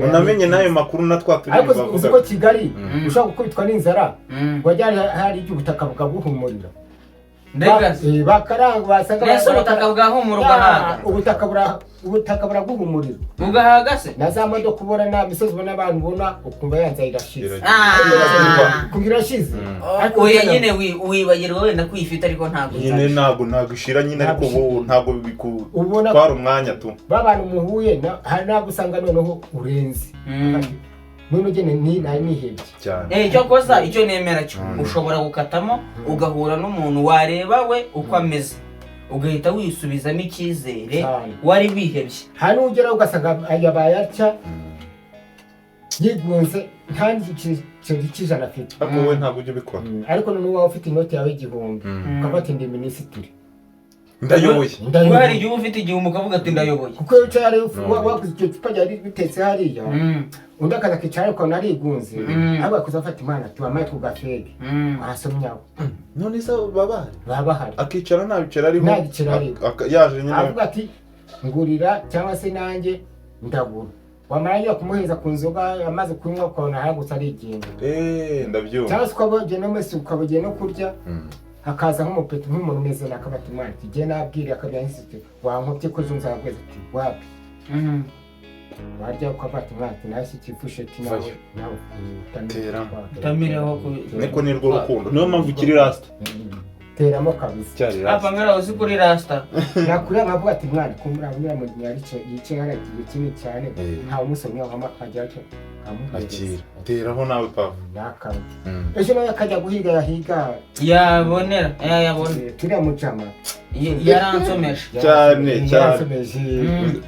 Unamenye n'ayo makuru na twa Ariko turirimbo uzi ko bavuga. Kigali ushobora gukubitwa n'inzara, wajya hari igihe ubutaka bukaguhumurira. Mbega Bakaranga basanga mbese ubutaka bwahumura ugahaga? Ubutaka buraguhumurira. Ugahaga se? Na za modoka ubona, na misozi ubona, abantu ubona, ukumva ya nzara irashize. Ukumva irashize. Ariko Oya nyine wibagirwa wenda ko uyifite, ariko ntabwo Nyine inzara. ntabwo ishira nyine, ariko Ntabwo ubu ntabwo Ubona bikutwara umwanya tu. Ba bantu muhuye hari n'abo usanga noneho urenze. None ugene ni nari nihebye. Cyane. Icyo koza icyo nemera cyo ushobora gukatamo ugahura n'umuntu wareba we uko ameze, ugahita wisubizamo icyizere Cyane. wari wihebye. Hari n'ugeraho ugasanga yabaye atya, yigunze, nta n'igiceri cy'ijana afite. Ariko wowe ntabwo ujya ubikora. Ariko noneho waba ufite inoti yawe y'igihumbi, ukavuga ati ndi minisitiri. Ndayoboye. Kuko hari igihe uba ufite igihumbi ukavuga ati ndayoboye. Kuko iyo wicaye hariya waguze icyo cupa ryari bitetse hariya, undi akaza akicara ukabona arigunze, ahubwo akuza afata imana ati wamaye ku gafege, wasomyaho. None se baba Baba bahari. Akicara nta biceri ariho? Nta biceri ariho. Yaje nyine. Avuga ati ngurira cyangwa se nanjye ndagura, wamara njya kumuheza ku nzoga, amaze kunywa ukabona ahagutse arigenga. Ndabyumva. Cyangwa se ukaba ugiye no mwese, ukaba ugiye no kurya, hakaza nk'umupeti, nk'umuntu umeze nawe, akaba ati mwana tugiye nabwira, akabya ati wankobye ko ejo nzaguheza, ati wapi. Warya ukavuga ati mwana ati nashye ikifusheti nawe. Vayo. Nawe Teramo. Utamireho Niko nirwo rukundo, niyo mpamvu ukiri rasita. Teramo kabisa. Cyari Apa rasita. ngara uzi kuri rasita. Nakuriya nkavuga ati mwana kumbura uriya muntu yicaye hariya igihe kinini cyane, ntawe umusomye aho akajya atyo nkamuhereza. Akira, teraho nawe papa. Nakamwe ejo nawe akajya guhiga, yahiga Yabonera yayabona. Turiya mujama. Yaransomeje. Cyane, cyane. Yaransomeje.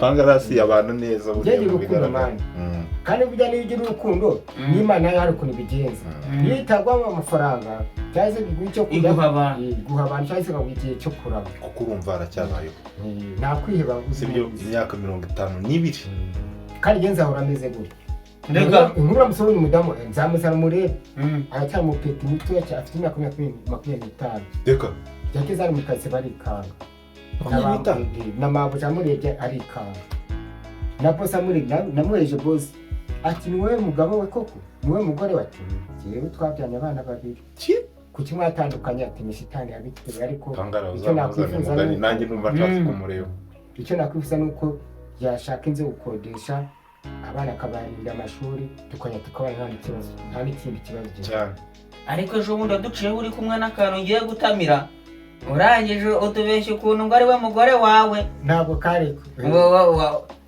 Pangarasi abantu neza buriya Njye mu urukundo, bigaragara. man. Kandi burya niyo ugira urukundo n'Imana nayo hari ukuntu ibigenza. Iyo itagwamo amafaranga cyangwa se iguha icyo kurya, Iguha abantu. Iguha abantu cyangwa se ikaguha igihe cyo kurama. Kuko urumva haracyabayeho. Nta kwiheba. Sibyo, imyaka 52. Kandi njye nzahora ameze gutya. Rega. Inkuru uramusaba uyu mudamu, nzamuzana murebe. Aracyari umupeti mutoya cyane, afite imyaka 25. Reka. Yageze hano mu kazi barikanga. 25? Na mabuja amurebye arikanga, na bosi amurebye, namuhereje bosi ati ni wowe mugabo we koko, ni wowe mugore we? Ati jyewe twabyanye abana babiri. Ki? Kuki mwatandukanye? Ati ni shitani yabiteye, ariko Pangara icyo uzamuzane nakwifuza mugani ni nanjye numva nshatse kumureba. Icyo nakwifuza ni uko yashaka inzu yo gukodesha, abana akabarinda amashuri, tukajya tukabana nta n'ikibazo, nta n'ikindi kibazo gihari. Cyane. Ariko ejo bundi waduciyeho uri kumwe n'akantu ugiye gutamira, urangije utubeshya ukuntu ngo ari we mugore wawe. Ntabwo kari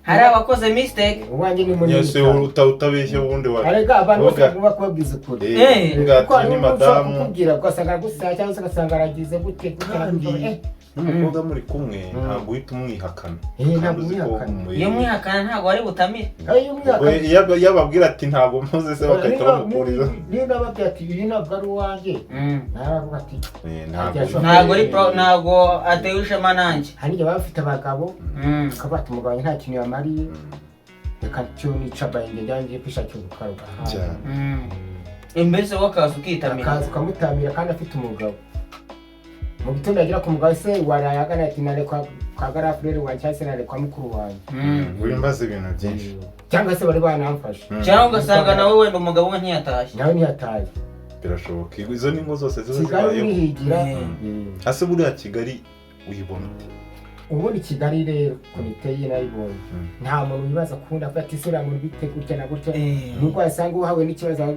Hari abakoze mistake. Uwanjye ni munini Nyese cyane. Utabeshye ubundi wa Arega abantu bose Vuga. bagomba kubabwiza ukuri. Ngati Kuko hari ni umuntu ushobora madamu. kukubwira ugasanga aragusaya, cyangwa se ugasanga aragize gute gute. Kandi n'umukobwa muri kumwe ntabwo uhita umwihakana. Ntabwo Kandi uzi ko umwihakana. Iyo mwihakana ntabwo wari butamire. Iyo umwihakana. Ubwo iyo ababwira ati ntabwo mpuze se, bagahita bamukuriza. Niba nababwira ati uyu ntabwo ari uwanjye, nawe aravuga ati Ntabwo Ntabwo ari pro, ntabwo atewe ishema nanjye. Hari igihe baba bafite abagabo, bakaba bati umugabo wanjye nta kintu yamariye, reka cyo nica bayinge njyange kwishakira ubukaruka. Cyane. Mbese wowe akaza ukitamira. Akaza ukamutamira kandi afite umugabo. Mu gitondo yagera ku mugabo, se waraye agana, ati nare kwa garafurere wanjye cyangwa se nare kwa mukuru wanjye. Wimbaza ibintu byinshi. Cyangwa se bari banamfashe. Cyangwa ugasanga nawe wenda umugabo we ntiyatashye. Nawe ntiyataye. Birashoboka, izo ni ingo zose ziba Kigali zibayeho. wihigira. Ase buriya Kigali uyibona ute? Ubundi Kigali rero ukuntu iteye nayibonye, nta muntu wibaza kundi avuga ati ese uriya muntu bite gutya na gutya, nuko wasanga uhawe n'ikibazo,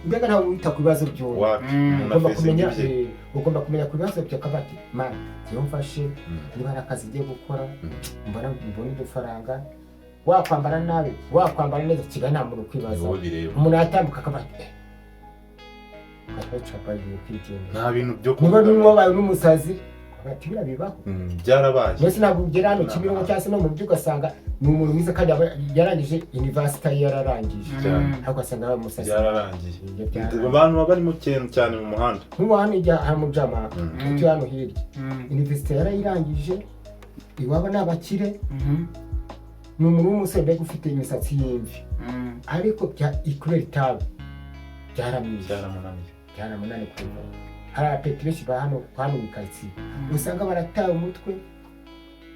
mbega ntawe wita ku bibazo by'undi. Wapi. Umuntu Ugomba afise kumenya ibye. Ugomba kumenya ku bibazo bye, ukavuga ati man njyewe mfashe niba ari akazi ngiye gukora, mbona udufaranga, wakwambara nabi wakwambara neza, Kigali nta muntu Ni ukwibaza. wowe bireba. Umuntu yatambuka akavuga ati ugahita wicara bagiye kwigendera. Nta bintu byo Niba kuvuga. wabaye n'umusazi, ukavuga ati biriya bibaho. Byarabaye. Mbese ntabwo ugera hano Kimironko cyangwa se no mu mujyi ugasanga ni umuntu mwiza kandi aba yarangije university, yararangije, ariko ugasanga yabaye umusazi. Byararangiye. Ibyo byararangiye. Abantu baba barimo cyane cyane mu muhanda. Nk'ubu hano ijya hamujama utuye hano hirya, university yarayirangije, iwabo ni abakire. Ni umuntu w'umusore mbega ufite imisatsi y'imvi, ariko kubera itabi byaramwishe. Byaramunaniye. Byaramunaniye kubivamo. Hari abapeti benshi ba hano hano mu karitsiye usanga barataye umutwe.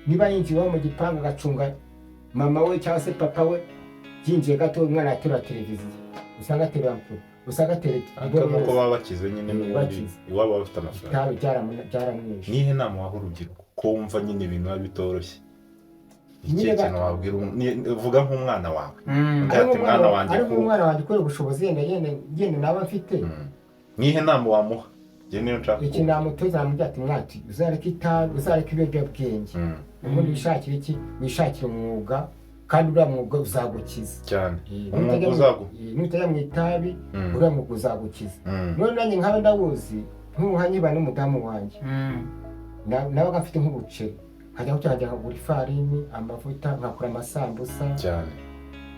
Niba yinjiye iwabo mu gipangu, agacunga mama we cyangwa se papa we, yinjiye gato umwana aterura televiziyo, usanga ateruye ampuri, usanga aterura Ariko nuko baba bakize nyine, n'ubundi bakize. Iwabo baba bafite amafaranga. Itabi byaramwishe. Nihe nama waha urubyiruko, ko wumva nyine ibintu biba bitoroshye? Nyine Ikihe kintu wabwira vuga nk'umwana wawe? Ari Ati, "Mwana wanjye, ari nk'umwana wanjye kubera ubushobozi yenda yenda yenda naba mfite. Nihe nama wamuha? Njye niyo nshaka Iki kumva. namutoza, namubwira ati: "Mwati, uzareke itabi, uzareke ibiyobyabwenge, ubundi wishakire iki? Wishakire umwuga, kandi uriya mwuga uzagukiza." Cyane, umwuga uzagu Nutajya mu itabi, uriya mwuga uzagukiza. None nanjye nkaba ndawuzi, nk'ubu nka nkiba n'umudamu wanjye, nabaga mfite nk'ubuceri, nkajya kujya nkajya nkagura ifarini, amavuta, nkakora amasambusa,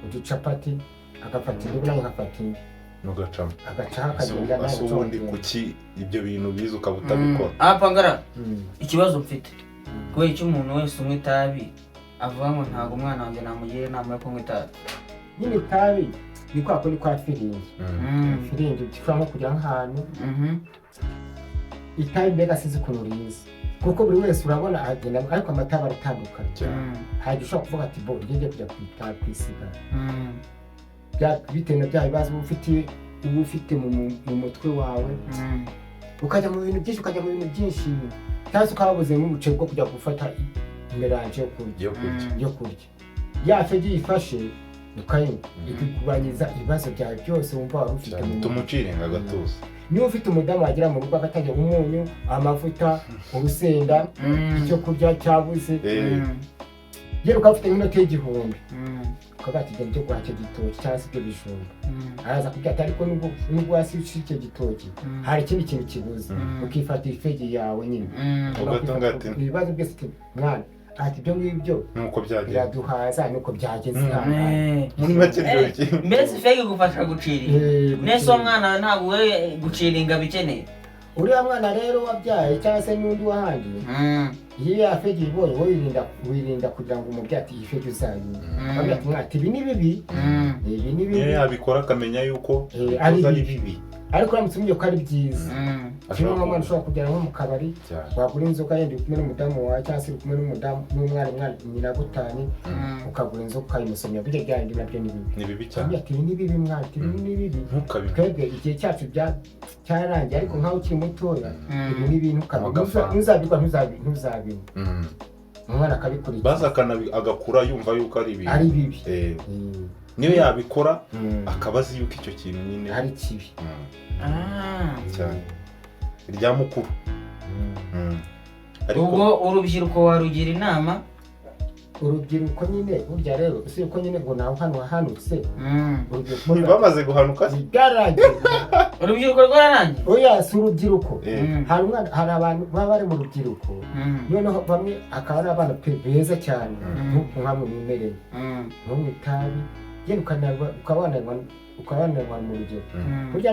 uducapati, agafata indi, nanjye nkafata indi. Ntugacamo. Agacaho akagenda, nawe Ese ubundi ucongera. kuki ibyo bintu biza ukaba utabikora? Apa ngara ikibazo mfite, kubera icyo umuntu wese unywa itabi avuga ngo ntabwo umwana wanjye namugira inama yo kunywa itabi? Nyine itabi ni kwa kundi kwa firingi. Firingi ushobora nko kujya nk'ahantu, itabi mbega sinzi ukuntu riza, kuko buri wese urabona agenda, ariko amata aba aratandukanye. Hari igihe ushobora kuvuga ati: "Bo ngiye kujya ku itabi, kwisigara." Bitewe na bya bibazo uba ufite mu mutwe wawe, ukajya mu bintu byinshi, ukajya mu bintu byinshi, cyangwa se ukaba wabuze nk'umuceri bwo kujya gufata mélange yo kurya, yo kurya, yo kurya ya fegi yifashe ukayinywa, ikikugabanyiriza ibibazo byawe byose wumva wari ufite Cyane mu mutwe. Tumucirenga agatuza. Niba ufite umudamu wagera mu rugo agatangira umunyu, amavuta, urusenda, icyo kurya cyabuze, yewe ukaba ufite nk'inoti y'1000, ukaba ati: "Genda ujye guhaha icyo gitoki cyangwa se ibyo bijumba." Araza kubwira ati: "Ariko nubwo hasi icyo gitoki, hari ikindi kintu kibuze." Ukifatira ifegi yawe nyine. Ugatunga ati Ibibazo byose ati: "Mwana," ati, "ibyo ngibyo nuko byagenda biraduhaza, nuko byageze." Ihangane. Muri make ryoshye. Mbese ifegi igufasha guciringa? Nese uwo mwana wawe ntabwo we guciringa bikeneye? Uriya mwana rero wabyaye cyangwa se n'undi wahandi, iyo ya fegi ibonye, wowe wirinda kugira ngo umubyeyi ati: "Iyi fegi uzayinywa." Bavuga ati: "Mwana," ati, "ibi ni bibi, ibi ni Niyo bibi." yabikora akamenya yuko Ari abikoze ari bibi. bibi. Ariko uramutse umubwiye ko ari byiza, kimwe nk'umwana ushobora kugera nko mu kabari, wagura inzoga, yenda uri kumwe n'umudamu wawe cyangwa se uri kumwe n'umudamu n'umwana, umwana nyina agutanye, ukagura inzoga ukayimusomya, burya bya bindi nabyo ni bibi. Ni bibi cyane. Ukamubwira ati: "Ibi ni bibi mwana," ati, "ibi ni bibi." Ntukabinywe. Twebwe igihe cyacu cyarangiye, ariko nkaho ukiri mutoya, ibi ni ibintu Agafanta. ntuzabigwa, ntuzabinywa. Umwana akabikurikiza. Baza agakura yumva yuko ari ibintu Ari bibi. Niyo yabikora akaba azi yuko icyo kintu nyine ari kibi. Cyane, irya mukuru. Ariko Ubwo urubyiruko warugira inama? Urubyiruko nyine burya rero, usibye ko nyine ngo nawe hano wahanutse, urubyiruko bamaze guhanuka se? Byarangiye. Urubyiruko rwararangiye? Oya, si urubyiruko. Hari umwana, hari abantu baba bari mu rubyiruko, noneho bamwe akaba ari abana pe beza cyane, nk'uku nkamwe mwimereye, ntunywe itabi, yenda ukaba wananywa mu rugero. Burya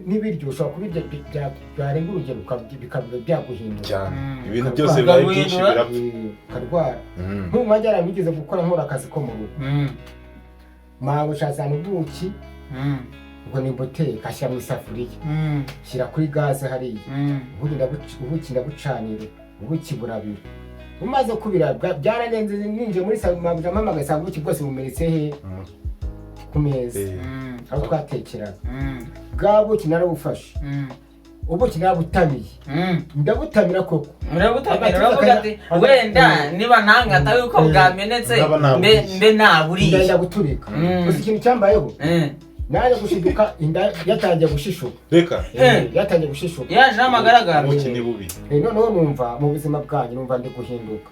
n'ibiryo ushobora kubirya byarenga urugero, bikaba byaguhindura. Cyane, ibintu byose bibaye byinshi Bikaguhindura? birapfa. Ukarwara. Nk'ubu mwajya yaramwigeze gukora, nkora akazi ko mu rugo, mawe ushazana ubuki, ngo ni buteka, ashyira mu isafuriya, shyira kuri gaze hariya, ubuki ndabucanira, ubuki burabira. Umaze kubira byararenze, ninjiye muri salo, mabuja mpamagaye, nsanga ubuki bwose bumenetse he? Ku meza, aho twatekeraga. Bwa buki narabufashe, ubuki narabutamiye, ndabutamira koko. Urabutamira, uravuga ati: "Wenda niba ntangata yuko bwamenetse, Ndaba mbe naburiye. mbe naburiye." Ndenda guturika. Gusa ikintu cyambayeho, naje gushiduka inda yatangiye gushishuka. Reka. Yatangiye gushishuka. Yaje amagaragara. Ubuki ni bubi. Noneho numva mu buzima bwanjye, numva ndi guhinduka.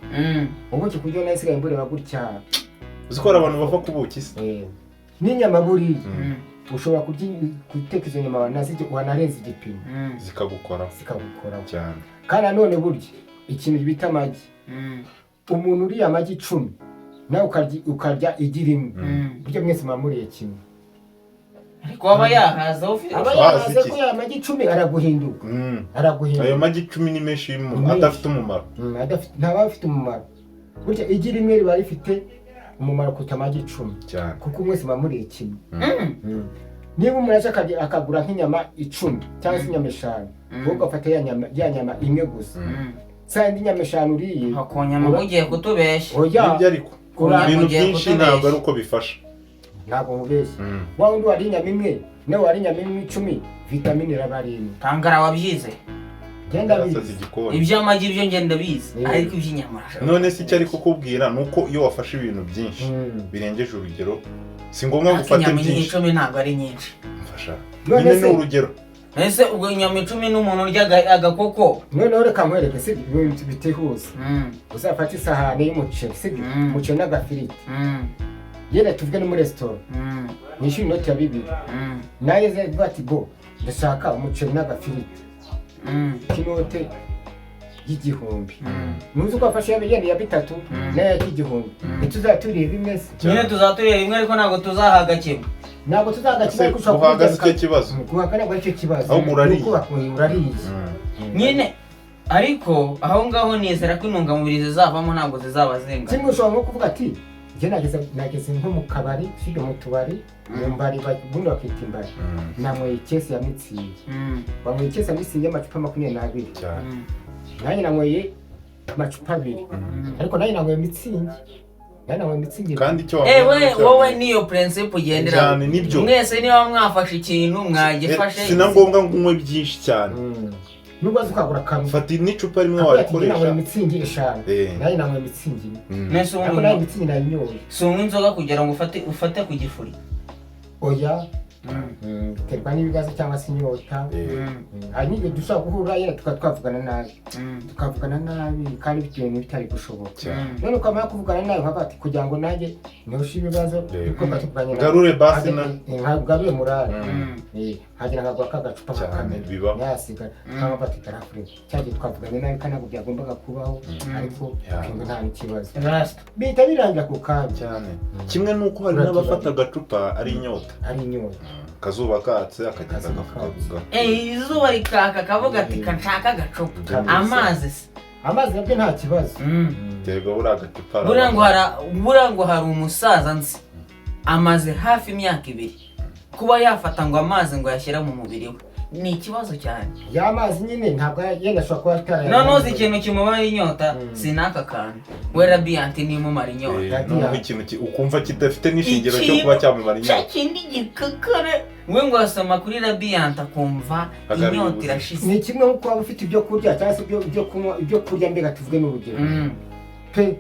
Ubuki kurya nasigaye mbureba gutya. Uzi ko hari abantu bava ku buki se? N'inyama buriya ushobora guteka izo nyama wanarenza igipimo, Zikagukoraho. Zikagukoraho. Cyane. Kandi nanone burya ikintu bita amagi, umuntu uriye amagi 10 nawe ukarya igi rimwe, burya mwese muba muriye kimwe. Ariko waba yahaza ufite Aba Wazi yahaze iki? ko ya magi 10 araguhinduka. Araguhinduka. Ayo magi 10 ni menshi Ni menshi. adafite umumaro. Ntaba afite umumaro. Burya igi rimwe riba rifite Umumaro kuruta amagi 10. Cyane. Kuko mwese muba muri kimwe. Niba umuntu aje akagura nk'inyama 10 cyangwa se inyama 5, wowe ugafata ya nyama imwe gusa. Sa indi nyama 5 uriye. Ku nyama ugiye kutubeshya. Oya. Nibyo ariko. Ibintu byinshi ntabwo ari uko bifasha. Ntabwo mubeshya. Wa wundi wari inyama imwe, nawe wari inyama imwe 10, vitamine iraba ari imwe. Tangara wabyize. Genda bize. Iby'amagi byo ngenda bize, ariko iby'inyama. None se icyo ari kukubwira nuko iyo wafashe ibintu byinshi birengeje urugero, si ngombwa ngo ufate byinshi. Inyama 10 ntabwo ari nyinshi. Mfasha. None ni urugero. Ese ubwo inyama 10 n'umuntu urya agakoko. Noneho reka nkwereke si ibintu bitihuse. Uzafata isahani y'umuceri, sibyo? Umuceri n'agafiriti. Yenda tuvuge no muri resitora. Nishyura inoti ya 2. Naye ze ati bo ndashaka umuceri n'agafiriti. Kinote y'igihumbi. Nuzi ko afashe ya 3 nayo y'igihumbi. Ntituzaturiye bimwe se. Nyine tuzaturira rimwe ariko ntabwo tuzahaga kimwe. Ntabwo tuzahaga kimwe ariko ushobora guhaga si cyo kibazo. Guhaga ntabwo ari cyo kibazo. Ahubwo urariye. Urariye. Nyine ariko aho ngaho nizera ko intungamubiri zizavamo ntabwo zizaba zingana. Kimwe ushobora nko kuvuga ati njye nageze nko mu kabari, sibyo mu tubari, mu mbari bundi bakita imbari. Nanyweye ikesi ya mitsingi. Wanyweye ikesi ya mitsingi y'amacupa 22. Nanjye nanyweye amacupa 2. Ariko nanjye nanyweye mitsingi. Nanjye nanyweye mitsingi. Kandi icyo wowe niyo principe ugendera. Mwese niba mwafashe ikintu mwagifashe. Si na ngombwa ngo unywe byinshi cyane. Nubwo ukagura kamwe. Fata n'icupa rimwe warikoresha. Nanyweye mitsingi 5. Nanjye nanyweye mitsingi. Mwese unywe nayo mitsingi nayinyoye. Si unywa inzoga kugira ngo ufate ku gifuri. Oya. Biterwa n'ibibazo cyangwa se inyota. Hari n'igihe dushobora guhura yenda tukaba twavugana nabi. Tukavugana nabi kandi bitewe n'ibitari gushoboka. None ukamara kuvugana nabi nkavuga ati kugira ngo nanjye nihoshe ibibazo kuko tuvuganye nabi. Garure basi na ngarure morale. Hagira nkagura ka gacupa nkakamena. Nayasigara nkavuga ati tarafure. Cyagiye twavuganye nabi kandi ntabwo byagombaga kubaho ariko twumva nta n'ikibazo. Bihita birangira ako kanya. Cyane. Kimwe n'uko hari n'abafata agacupa ari inyota. Ari inyota. Kazuba katse akagenda agafuka. Izuba rikaka kavuga ati kanshaka agacupa. Amazi se. Amazi nabyo nta kibazo. Terwa buriya agacupa. Buriya ngo hari umusaza nzi amaze hafi imyaka 2 kuba yafata ngo amazi ngo yashyira mu mubiri we ni ikibazo cyane. Ya mazi nyine ntabwo yenda ashobora kuba atari. Noneho uzi ikintu kimumara inyota si n'aka kantu. We Radiant nimumara inyota. Noneho ikintu ukumva kidafite n'ishingiro cyo kuba cyamumara inyota. Cya kindi gikakare. We ngo asoma kuri Radiant akumva inyota irashize. Ni kimwe nko kuba ufite ibyo kurya cyangwa se ibyo kunywa, ibyo kurya mbega tuvuge n'urugero. Pe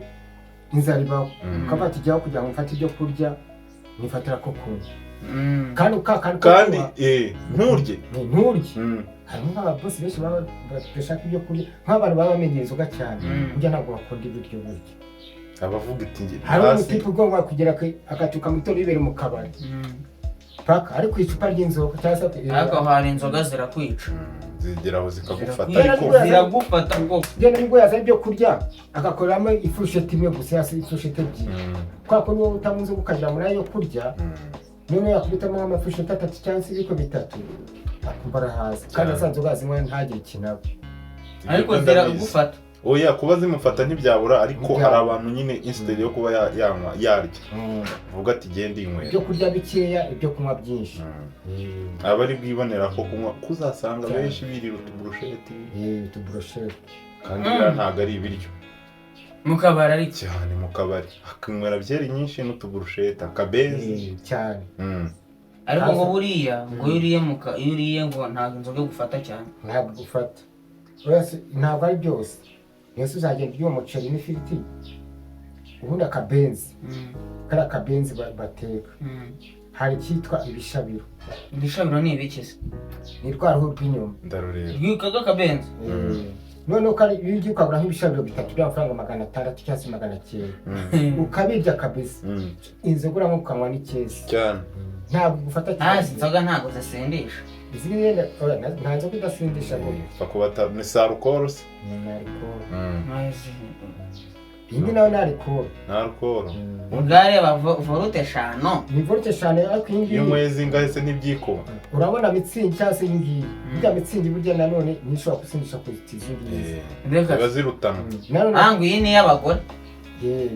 inzara ibaho. Ukavuga ati jyaho kugira ngo mfate ibyo kurya nifatira ko kunywa. Kandi kandi nturye. Nturye. Harimo nk'ababosi benshi baba badashaka ibyo kurya, nk'abantu baba bamenyereye inzoga cyane. Burya ntabwo bakunda ibiryo burya. Abavuga iti nge. Hari umutipe ugomba kugera agatuka mu gitondo yibera mu kabari. Paka ari ku icupa ry'inzoga cyangwa se ariko hari inzoga zirakwica. Zigeraho zikagufata ariko ziragufata rwose. Genda nibwo yazana ibyo kurya agakoreramo ifurusheti imwe gusa cyangwa se ifurusheti 2. Kwa ko niba utanywa inzoga ukagira muri ayo kurya. None yakubitamo amafurusheti 3 cyangwa se ibiko 3 akumva arahaze kandi asanzwe ugazinywa ntagire ikintu. Ariko ziragufata. Oya kuba zimufata ntibyabura ariko hari abantu nyine instead yo kuba yanywa yarya. Vuga ati genda inywera. Ibyo kurya bikeya ibyo kunywa byinshi. Aba ari bwibonera ko kunywa kuzasanga benshi birira utuburusheti. Utuburusheti. Kandi ntabwo ari ibiryo. Mu kabari ariko cyane mu kabari akinywera byeri nyinshi n'utuburusheti akabezi cyane. Ariko ngo buriya ngo iyo uriye ngo ntabwo inzoga gufata cyane. Ntabwo gufata. Ntabwo ari byose. Yesu uzagenda urya umuceri n'ifiriti ubundi akabenzi. Kariya kabenzi bateka. Hari icyitwa ibishabiro. Ibishabiro ni ibiki se? Ni rwa ruhu rw'inyuma. Ndarureba. Rwikaga akabenzi. Noneho iyo ugiye ukagura nk'ibishabiro 3 by'amafaranga 600 cyangwa se 900. Ukabirya kabisa. Inzoga uranywa ukanywa n'ikesi. Cyane. Ntabwo gufata cyane. Inzoga ntabwo zisindisha. Izi ni nta nzoga idasindisha ngo. Fakubata ni sa alcohol se? Ni alcohol. Iyi nayo ni alcohol. Ni alcohol. Ubwareba volute 5. Ni volute 5 ariko iyi ngiyi. Iyo unyweye zingahe se ntibyikoma? Urabona mitsingi cyangwa se iyi ngiyi. Burya mitsingi burya nanone ntishobora gusindisha kuruta izi ngizi. Ziba zirutana. Ngo iyi ni iy'abagore.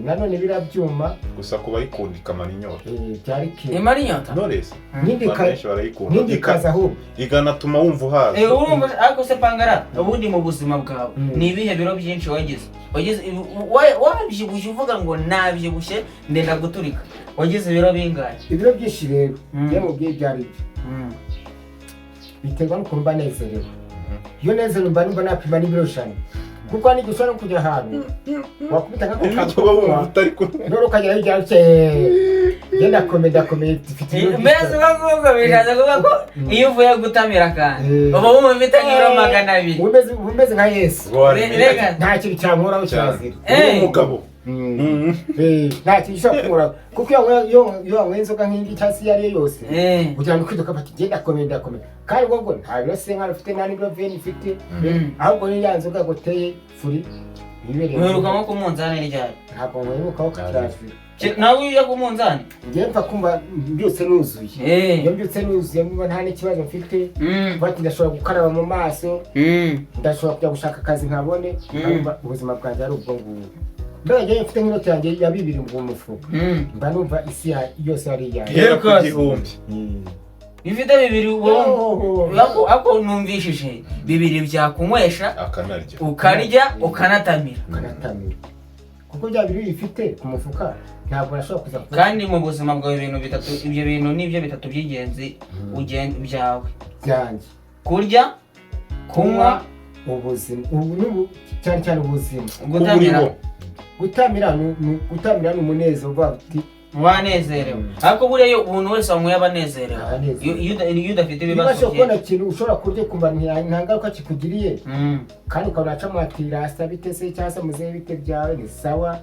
Nanone biriya byuma Gusa ku bayikunda ikamara inyota. Byari kera. Imara inyota. Knowless, N'indi abantu benshi barayikunda. N'indi ikaza ahubwo. Iganatuma wumva uhaze. Urumva ariko se Pangara, ubundi mu buzima bwawe ni ibihe biro byinshi wagize? Wagize wabyibushye uvuga ngo nabyibushye ndenda guturika, wagize ibiro bingahe? Ibiro byinshi rero, iyo mubwiye ibyo ari byo, biterwa n'ukuntu mba nezerewe. Iyo nezerewe mba numva napima n'ibiro 100, kuko hari n'igihe ushobora no kujya ahantu wakubita nk'ako kantu Ibyo uba wumva utari ku none ukagera hirya utye genda ndakomeye, ndakomeye, mfite ibiro Mbese byinshi. ubwo ngubwo bishatse kuvuga ko iyo uvuye gutamira akantu uba wumva ufite nk'ibiro 200? Uba umeze nka Yesu. Ubwo waremeye. Rega. Nta kintu cyankoraho. Cyane. Kirazira. Uri umugabo. Nta kintu gishobora kunkoraho, kuko iyo wanyweye inzoga nk'ingi cyangwa se iyo ari yo yose, kugira ngo kwiduka bati genda ndakomeye, ndakomeye, kandi ubwo ngo nta biro senkari ufite, nta n'ibiro veni ufite, ahubwo ni ya nzoga guteye furi yibereye. Uheruka nko ku munzani ryari? Ntabwo nkwerukaho, kirazira. Nawe iyo ujya ku munzani? Njyewe mpfa kumva mbyutse nuzuye. Iyo mbyutse nuzuye mba nta n'ikibazo mfite, bati ndashobora gukaraba mu maso, ndashobora kujya gushaka akazi nkabone, nkumva ubuzima bwanjye ari ubwo ngubwo. Mbega njyewe mfite nk'inoti yanjye ya 2 mu mufuka, mba numva isi yose ari iyanjye. Guhera ku Rwose. 1000. Bifite 2 ubu. Oh. Ako numvishije 2 byakunywesha, Akanarya. ukarya, ukanatamira. Ukanatamira, kuko bya biri bifite ku mufuka ntabwo nashobora kuza kuba. Kandi mu buzima bwawe ibintu bitatu, ibyo bintu nibyo bitatu by'ingenzi byawe? Byanjye. Kurya, kunywa, ubuzima ubu n'ubu, cyane cyane ubuzima. Gutamira. Kuburiho. Gutamira gutamira ni umunezero uvuga uti Wanezerewe. Ariko buriya iyo umuntu wese wanyweye aba anezerewe. Abanezerewe. Iyo udafite Niba ibibazo ushobora kubona byinshi. ikintu ushobora kurya ukumva nta ngaruka kikugiriye, kandi ukabona acamo ati rasta bite se, cyangwa se muzehe bite byawe, ni sawa,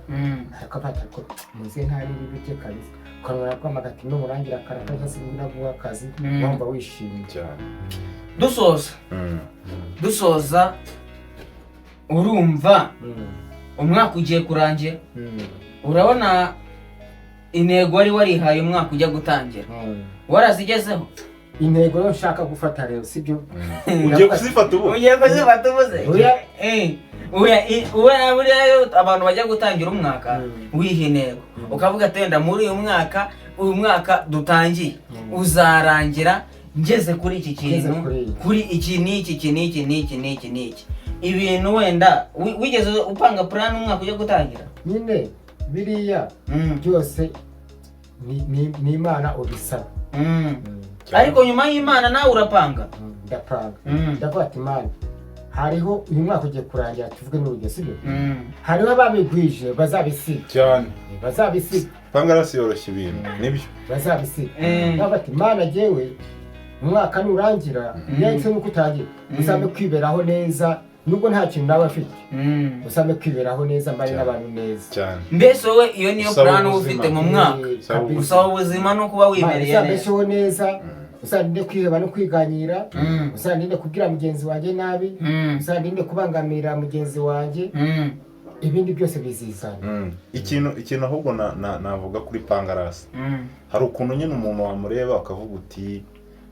ariko afata ko muzehe nta ribi bite kabisa, ukabona kwamaga ati nurangira akaraka cyangwa se naguha akazi, wumva wishimye. Cyane. Dusoza, dusoza, urumva umwaka ugiye kurangira, urabona intego wari warihaye umwaka ujya gutangira warazigezeho? Intego yo nshaka gufata rero, sibyo? Ugiye kuzifata ubu? Ugiye kuzifata ubuze? Oya. Oya, buriya iyo abantu bajya gutangira umwaka, wiha intego, ukavuga ati wenda muri uyu mwaka, uyu mwaka dutangiye uzarangira ngeze kuri iki Ngeze kintu, kuri iki. kuri iki n'iki, iki n'iki n'iki n'iki n'iki. Ibintu wenda wigeze upanga plan umwaka ujya gutangira? Nyine biriya byose ni Imana ubisaba. Ariko nyuma y'Imana nawe urapanga? Ndapanga, ndavuga ati Imana, hariho uyu mwaka ugiye kurangira, tuvuge n'urugero, sibyo? Hariho ababigwije bazabisiga. Cyane. Bazabisiga. Pangarasi yoroshya ibintu nibyo. Bazabisiga. Ndavuga ati Imana, jyewe umwaka nurangira, ndetse nuko utangira, uzampe kwiberaho neza nubwo nta kintu naba mfite, uzampe kwiberaho neza, mbane n'abantu neza. Cyane. Mbese wowe iyo niyo Usaba plan uba ubuzima. ufite mu mwaka? Usaba Kabisa. Usaba ubuzima no kuba wimereye neza. Uzambesheho neza, uzandinde kwiheba no kwiganyira, uzandinde kubwira mugenzi wanjye nabi, uzandinde kubangamira mugenzi wanjye, ibindi byose bizizana. Ikintu ahubwo navuga kuri Pangarasi, hari ukuntu nyine umuntu wamureba ukavuga uti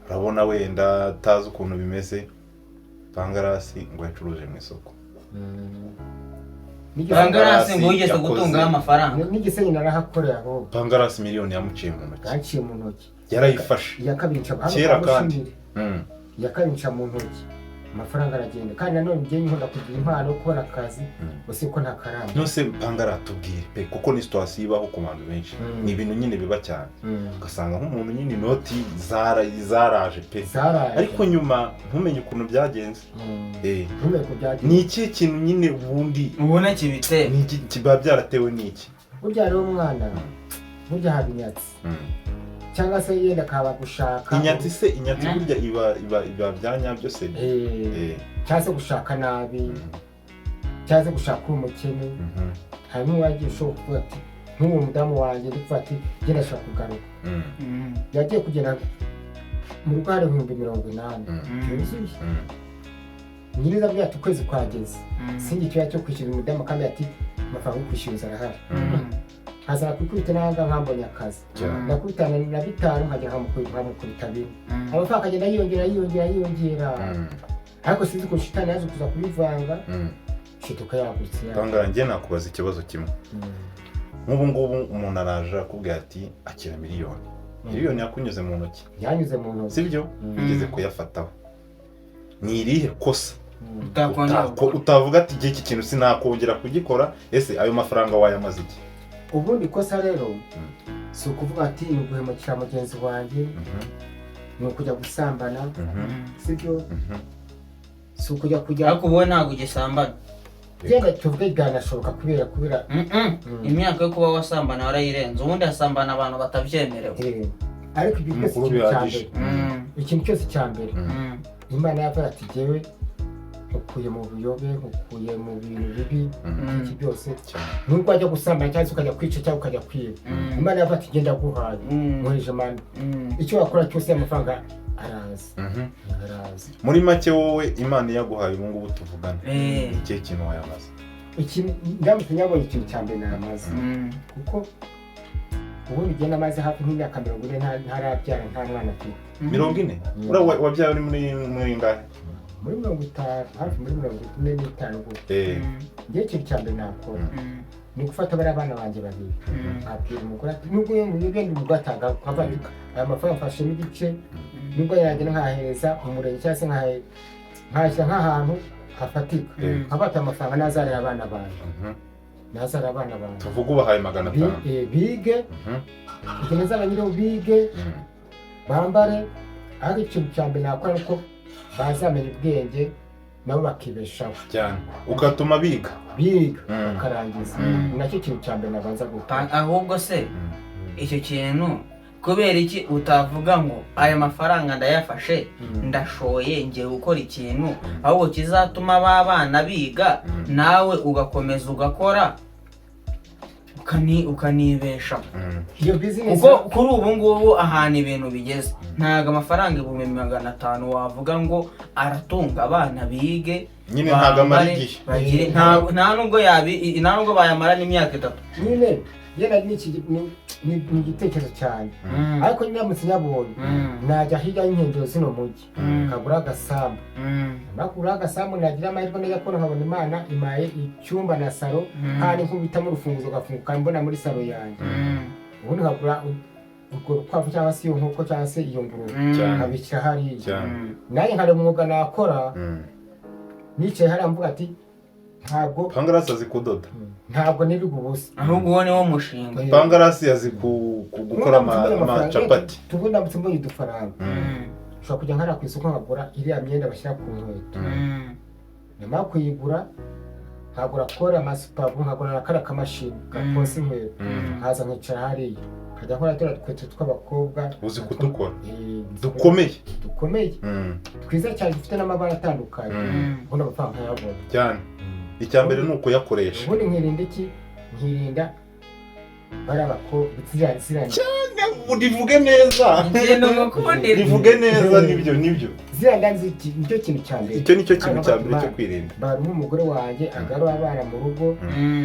urabona wenda atazi ukuntu bimeze. Pangarasi ngo yacuruje mu isoko. Pangarasi ngo wigeze Yakoze. gutungaho amafaranga? N'igisenyi narahakoreye ahubwo. Pangarasi miliyoni yamuciye mu ntoki. Yanciye mu ntoki. Yarayifashe. Iya kabiri nca hano Kera kwa kandi. Mushimire. Iya kabiri nca mu ntoki, amafaranga aragenda. Kandi nanone njyewe nkunda kugira impano yo kubona akazi, gusa ko nta karamba. Nose Pangara, tubwire pe, kuko ni situation ibaho ku bantu benshi, ni ibintu nyine biba cyane, ugasanga nk'umuntu nyine inoti zaraje pe, Zaraje. ariko nyuma ntumenye ukuntu byagenze. Ntumenye ko byagenze. Ni ikihe kintu nyine ubundi Ubona kibitera? Ni iki kiba byaratewe n'iki? Burya rero umwana, burya haba inyatsi, cyangwa se yenda akaba gushaka. Inyatsi se, inyatsi burya iba bya nyabyo se? Cyangwa se gushaka nabi, cyangwa se gushaka uri umukene. Hari n'uwagiye ushobora kuvuga ati nk'uwo mudamu wanjye ndi kuvuga ati genda ashaka kugaruka, yagiye kugenda mu rugo hari 80,000 byuzuye. Nyiriza avuga ati ukwezi kwageze, sinjye ikibazo cyo kwishyura umudamu, kandi ati amafaranga yo kwishyuza arahari, nkazana kwikubita n'ahanga nkambonye akazi, ndakubitana na 5 nkajya nkamukubita 4, amafaranga akagenda yiyongera, yiyongera, yiyongera, ariko sinzi ukuntu shitani yaje kuza kubivanga. Shiduka yagutse. Pangara, njye nakubaza ikibazo kimwe. Nk'ubu ngubu umuntu araje akubwira ati akira miliyoni. Miliyoni yakunyuze mu ntoki. Yanyuze mu ntoki. Sibyo? Ugeze kuyafataho, ni irihe kosa Utakongera gukora. Utavuga ati igihe iki kintu sinakongera kugikora? Ese ayo mafaranga wayamaze iki? Ubundi ikosa rero si ukuvuga ati ni uguhemukira mugenzi wanjye, ni ukujya gusambana, sibyo? Si ukujya kujya Ariko ubu ntabwo ugisambana. Genda tuvuge byanashoboka kubera Imyaka yo kuba wasambana warayirenze. Ubundi hasambana abantu batabyemerewe. Ariko ibyo byose, Umukuru ikintu cya bihagije. mbere, ikintu cyose cya mbere, Imana yavuga ati jyewe nkukuye mu buyobe, nkukuye mu bintu bibi, iki byose. Nubwo wajya gusambana cyangwa se ukajya kwica cyangwa ukajya kwiba, Imana yavuga ati genda guhaye, nkoresha mani, icyo wakora cyose amafaranga araza, araza. Muri make, wowe Imana iyaguhaye ubu ngubu tuvugana, ikihe kintu wayamaze? Ikintu ndamutse nyabonye, ikintu cya mbere namaze, kuko ubundi ugenda amaze hafi nk'imyaka 40 ntarabyara, nta mwana afite. 40? Uriya wabyaye uri muri ngahe? Muri 50, hafi muri 45 gutya. Njyewe ikintu cya mbere nakora ni gufata bariya bana banjye babiri, nkabwira umugore ati nubwo iyo ngenda umugore atanga, nkavuga ati aya mafaranga mfashemo igice, nubwo yagenda nkahereza umurenge cyangwa se nkayashyira nk'ahantu hafatika, nkafata amafaranga nazarira abana banjye, nazarira abana banjye. Tuvuge ubahaye magana atanu. Bige, igihe nzaba nyiriho bige, bambare. Ariko ikintu cya mbere nakora ni uko bazamenya ubwenge nabo bakibeshaho. Cyane, ugatuma biga. Biga bakarangiza. Ni nacyo kintu cya mbere nabanza gukora. Ahubwo se icyo kintu kubera iki utavuga ngo aya mafaranga ndayafashe, ndashoye, ngiye gukora ikintu ahubwo kizatuma ba bana biga, nawe ugakomeza ugakora, ukanibeshaho? Iyo bizinesi Kuko kuri ubu ngubu ahantu ibintu bigeze, ntabwo amafaranga 500,000 wavuga ngo aratunga abana bige, Nyine ntabwo amara bambare, igihe. bagire, nta nubwo bayamara n'imyaka 3. Nyine yenda ni igitekerezo cyane, ariko ndamutse nyabonye, najya hirya y'inkengero zino mujyi, nkagura agasambu. Nakugura agasambu, nagira amahirwe najya kubona nkabona Imana imaye icyumba na saro, kandi nkubitamo urufunguzo gafunguka mbona muri saro yanjye. Ubundi nkagura urwo rukwavu cyangwa se iyo nkoko cyangwa se iyo ngurube, nkabishyira hariya. Nanjye nkareba umwuga nakora nicaye hariya, mvuga ati ntabwo Pangarasi azi kudoda. Ntabwo nirirwa ubusa. Ahubwo uwo ni wo mushinga. Pangarasi azi gukora amacapati. Tuvuge ndamutse mbonye udufaranga, ushobora kujya nkariya ku isoko nkagura iriya myenda bashyira ku nkweto. Nyuma yo kuyigura, nkagura kora amasupavu, nkagura na kariya kamashini gakoza inkweto, nkaza nkicara hariya nkajya nkora turiya dukweto tw'abakobwa. Uzi kudukora? Dukomeye. Dukomeye. Dukomeye, twiza cyane, dufite n'amabara atandukanye. Ubundi amafaranga nkayabona. Cyane, icya mbere ni ukuyakoresha. Ubundi nkirinda iki? Nkirinda bariya bakobwa ziriya Rivuge neza. Ikintu ngukundira. Rivuge neza, nibyo nibyo. Ziriya nda nicyo kintu cya mbere. Icyo nicyo kintu cya mbere cyo kwirinda. Baruma umugore wanjye agarura abana mu rugo,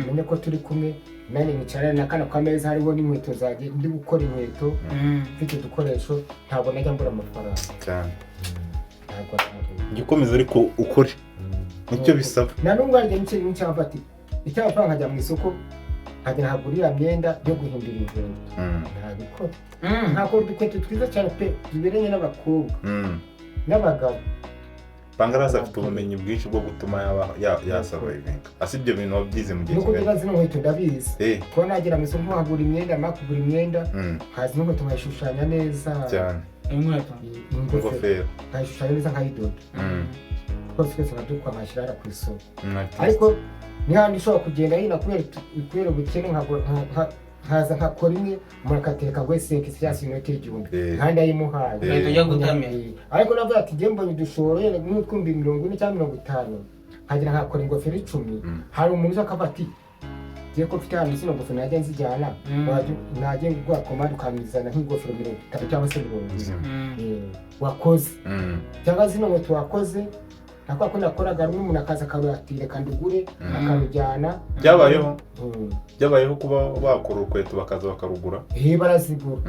menye ko turi kumwe, nanjye nkicara na kano kameza hariho n'inkweto zanjye, ndi gukora inkweto, mfite udukoresho, ntabwo najya mbura amafaranga. Cyane. Ntabwo nabura. Jya ukomeza ariko ukore, nicyo bisaba. Na n'ubwo harya nicyo ati icyo amafaranga nkajya mu isoko nkajya nkagura iriya myenda yo guhindura inkweto, ntabikora. Nkakora udukweto twiza cyane pe, tuberanye n'abakobwa n'abagabo. Pangarasi afite ubumenyi bwinshi bwo gutuma yaba yasurvivinga. Ese ibyo bintu wabyize mu gihe Nuko kingana? kudoda zino nkweto ndabizi. Kuba nagera mu isoko nkagura imyenda, mara kugura imyenda, nkaza inkweto nkayishushanya neza. Cyane. Inkweto. Ingofero. Ingofero. Nkayishushanya neza, nkayidoda twose twese, nkadukwa, nkashyira hariya ku isoko. Artist. Ariko ni handi ushobora kugenda yina kubera ubukene, nkaza nkakora imwe, umuntu akatereka ngo esenke cyangwa se inoti y'igihumbi, kandi ayimuhaye. Ugahita ujya gutamira. Ariko navuga ati njye mbonye udushoro yenda nk'utwumbi 40 cyangwa 50, nkagira nkakora ingofero 10. Hari umuntu uza akavuga ati ngiye ko mfite hano zino ngofero najya nzijyana, najya nguha komande ukamizana nk'ingofero 50 cyangwa se 40 wakoze, cyangwa zino nkweto wakoze, nka kwa kundi nakoraga rumwe, umuntu akaza akarutira reka ndugure, akarujyana. Byabayeho? Byabayeho kuba bakora urukweto bakaza bakarugura? Barazigura.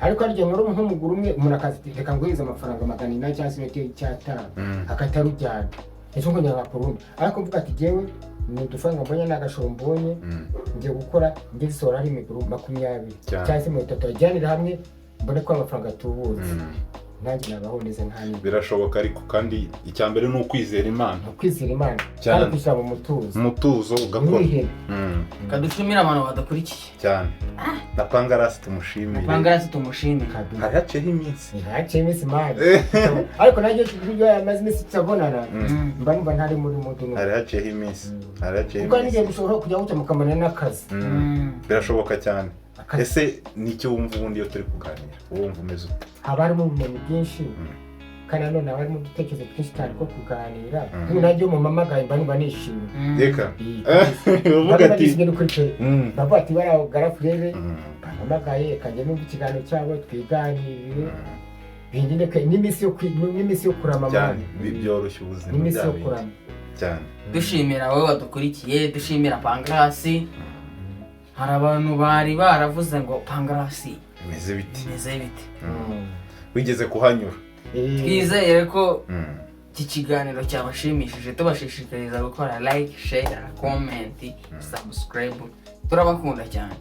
Ariko harya nkora nk'umuguru umwe, umuntu akaza ati reka nguhereze amafaranga 800 cyangwa se inoti y'icyatanu, akatarujyana, ejo nkongera nkakora undi. Ariko mvuga ati jyewe Ni udufaranga mbonye, ni agashoro mbonye, ngiye gukora, njye zisohora ari imiguru 20 cyangwa se 30, ajyanire hamwe, mbone ko amafaranga atubutse, nanjye nabaho neza nta n'imwe. Birashoboka ariko, kandi icya mbere ni ukwizera Imana. Ni ukwizera Imana Cyane. kandi kwishyira mu mutuzo, umutuzo ugakora. ntiwihebe. Kadushimire abantu badakurikiye. Cyane, na Pangarasi tumushimire. Pangarasi tumushimire. Kabisa. Hari haciyeho iminsi. Ntihaciye iminsi mani, ariko nanjye iyo yamaze iminsi tutabonana, mba numva ntari muri mudu. Hari haciyeho iminsi, hari haciyeho Kuko n'igihe iminsi. mushobora kujya gutya mukamenya n'akazi. Birashoboka cyane. Akazi. Ese nicyo wumva ubundi iyo turi kuganira, wumva umeze ute? Haba harimo ubumenyi bwinshi, kandi nanone haba harimo udutekerezo twinshi cyane two kuganira. Nk'ubu nanjye iyo mumamagaye mba numva nishimye. Reka Iyi, uvuga mba numva ati nishimye n'ukuri pe. Ndavuga ati bariya garafurere bampamagaye, kajya numva ikiganiro cyabo, twiganirire, bingine ke n'iminsi yo kurama Cyane. mani. Byoroshya ubuzima. N'iminsi Bya yo bindi. kurama. Cyane. Dushimira wowe wadukurikiye, dushimira Pangarasi. Hari abantu bari baravuze ngo Pangarasi bimeze biti? Bimeze bite? Wigeze kuhanyura. Twizere ko iki kiganiro cyabashimishije, tubashishikariza gukora like, share, comment, subscribe. Turabakunda cyane.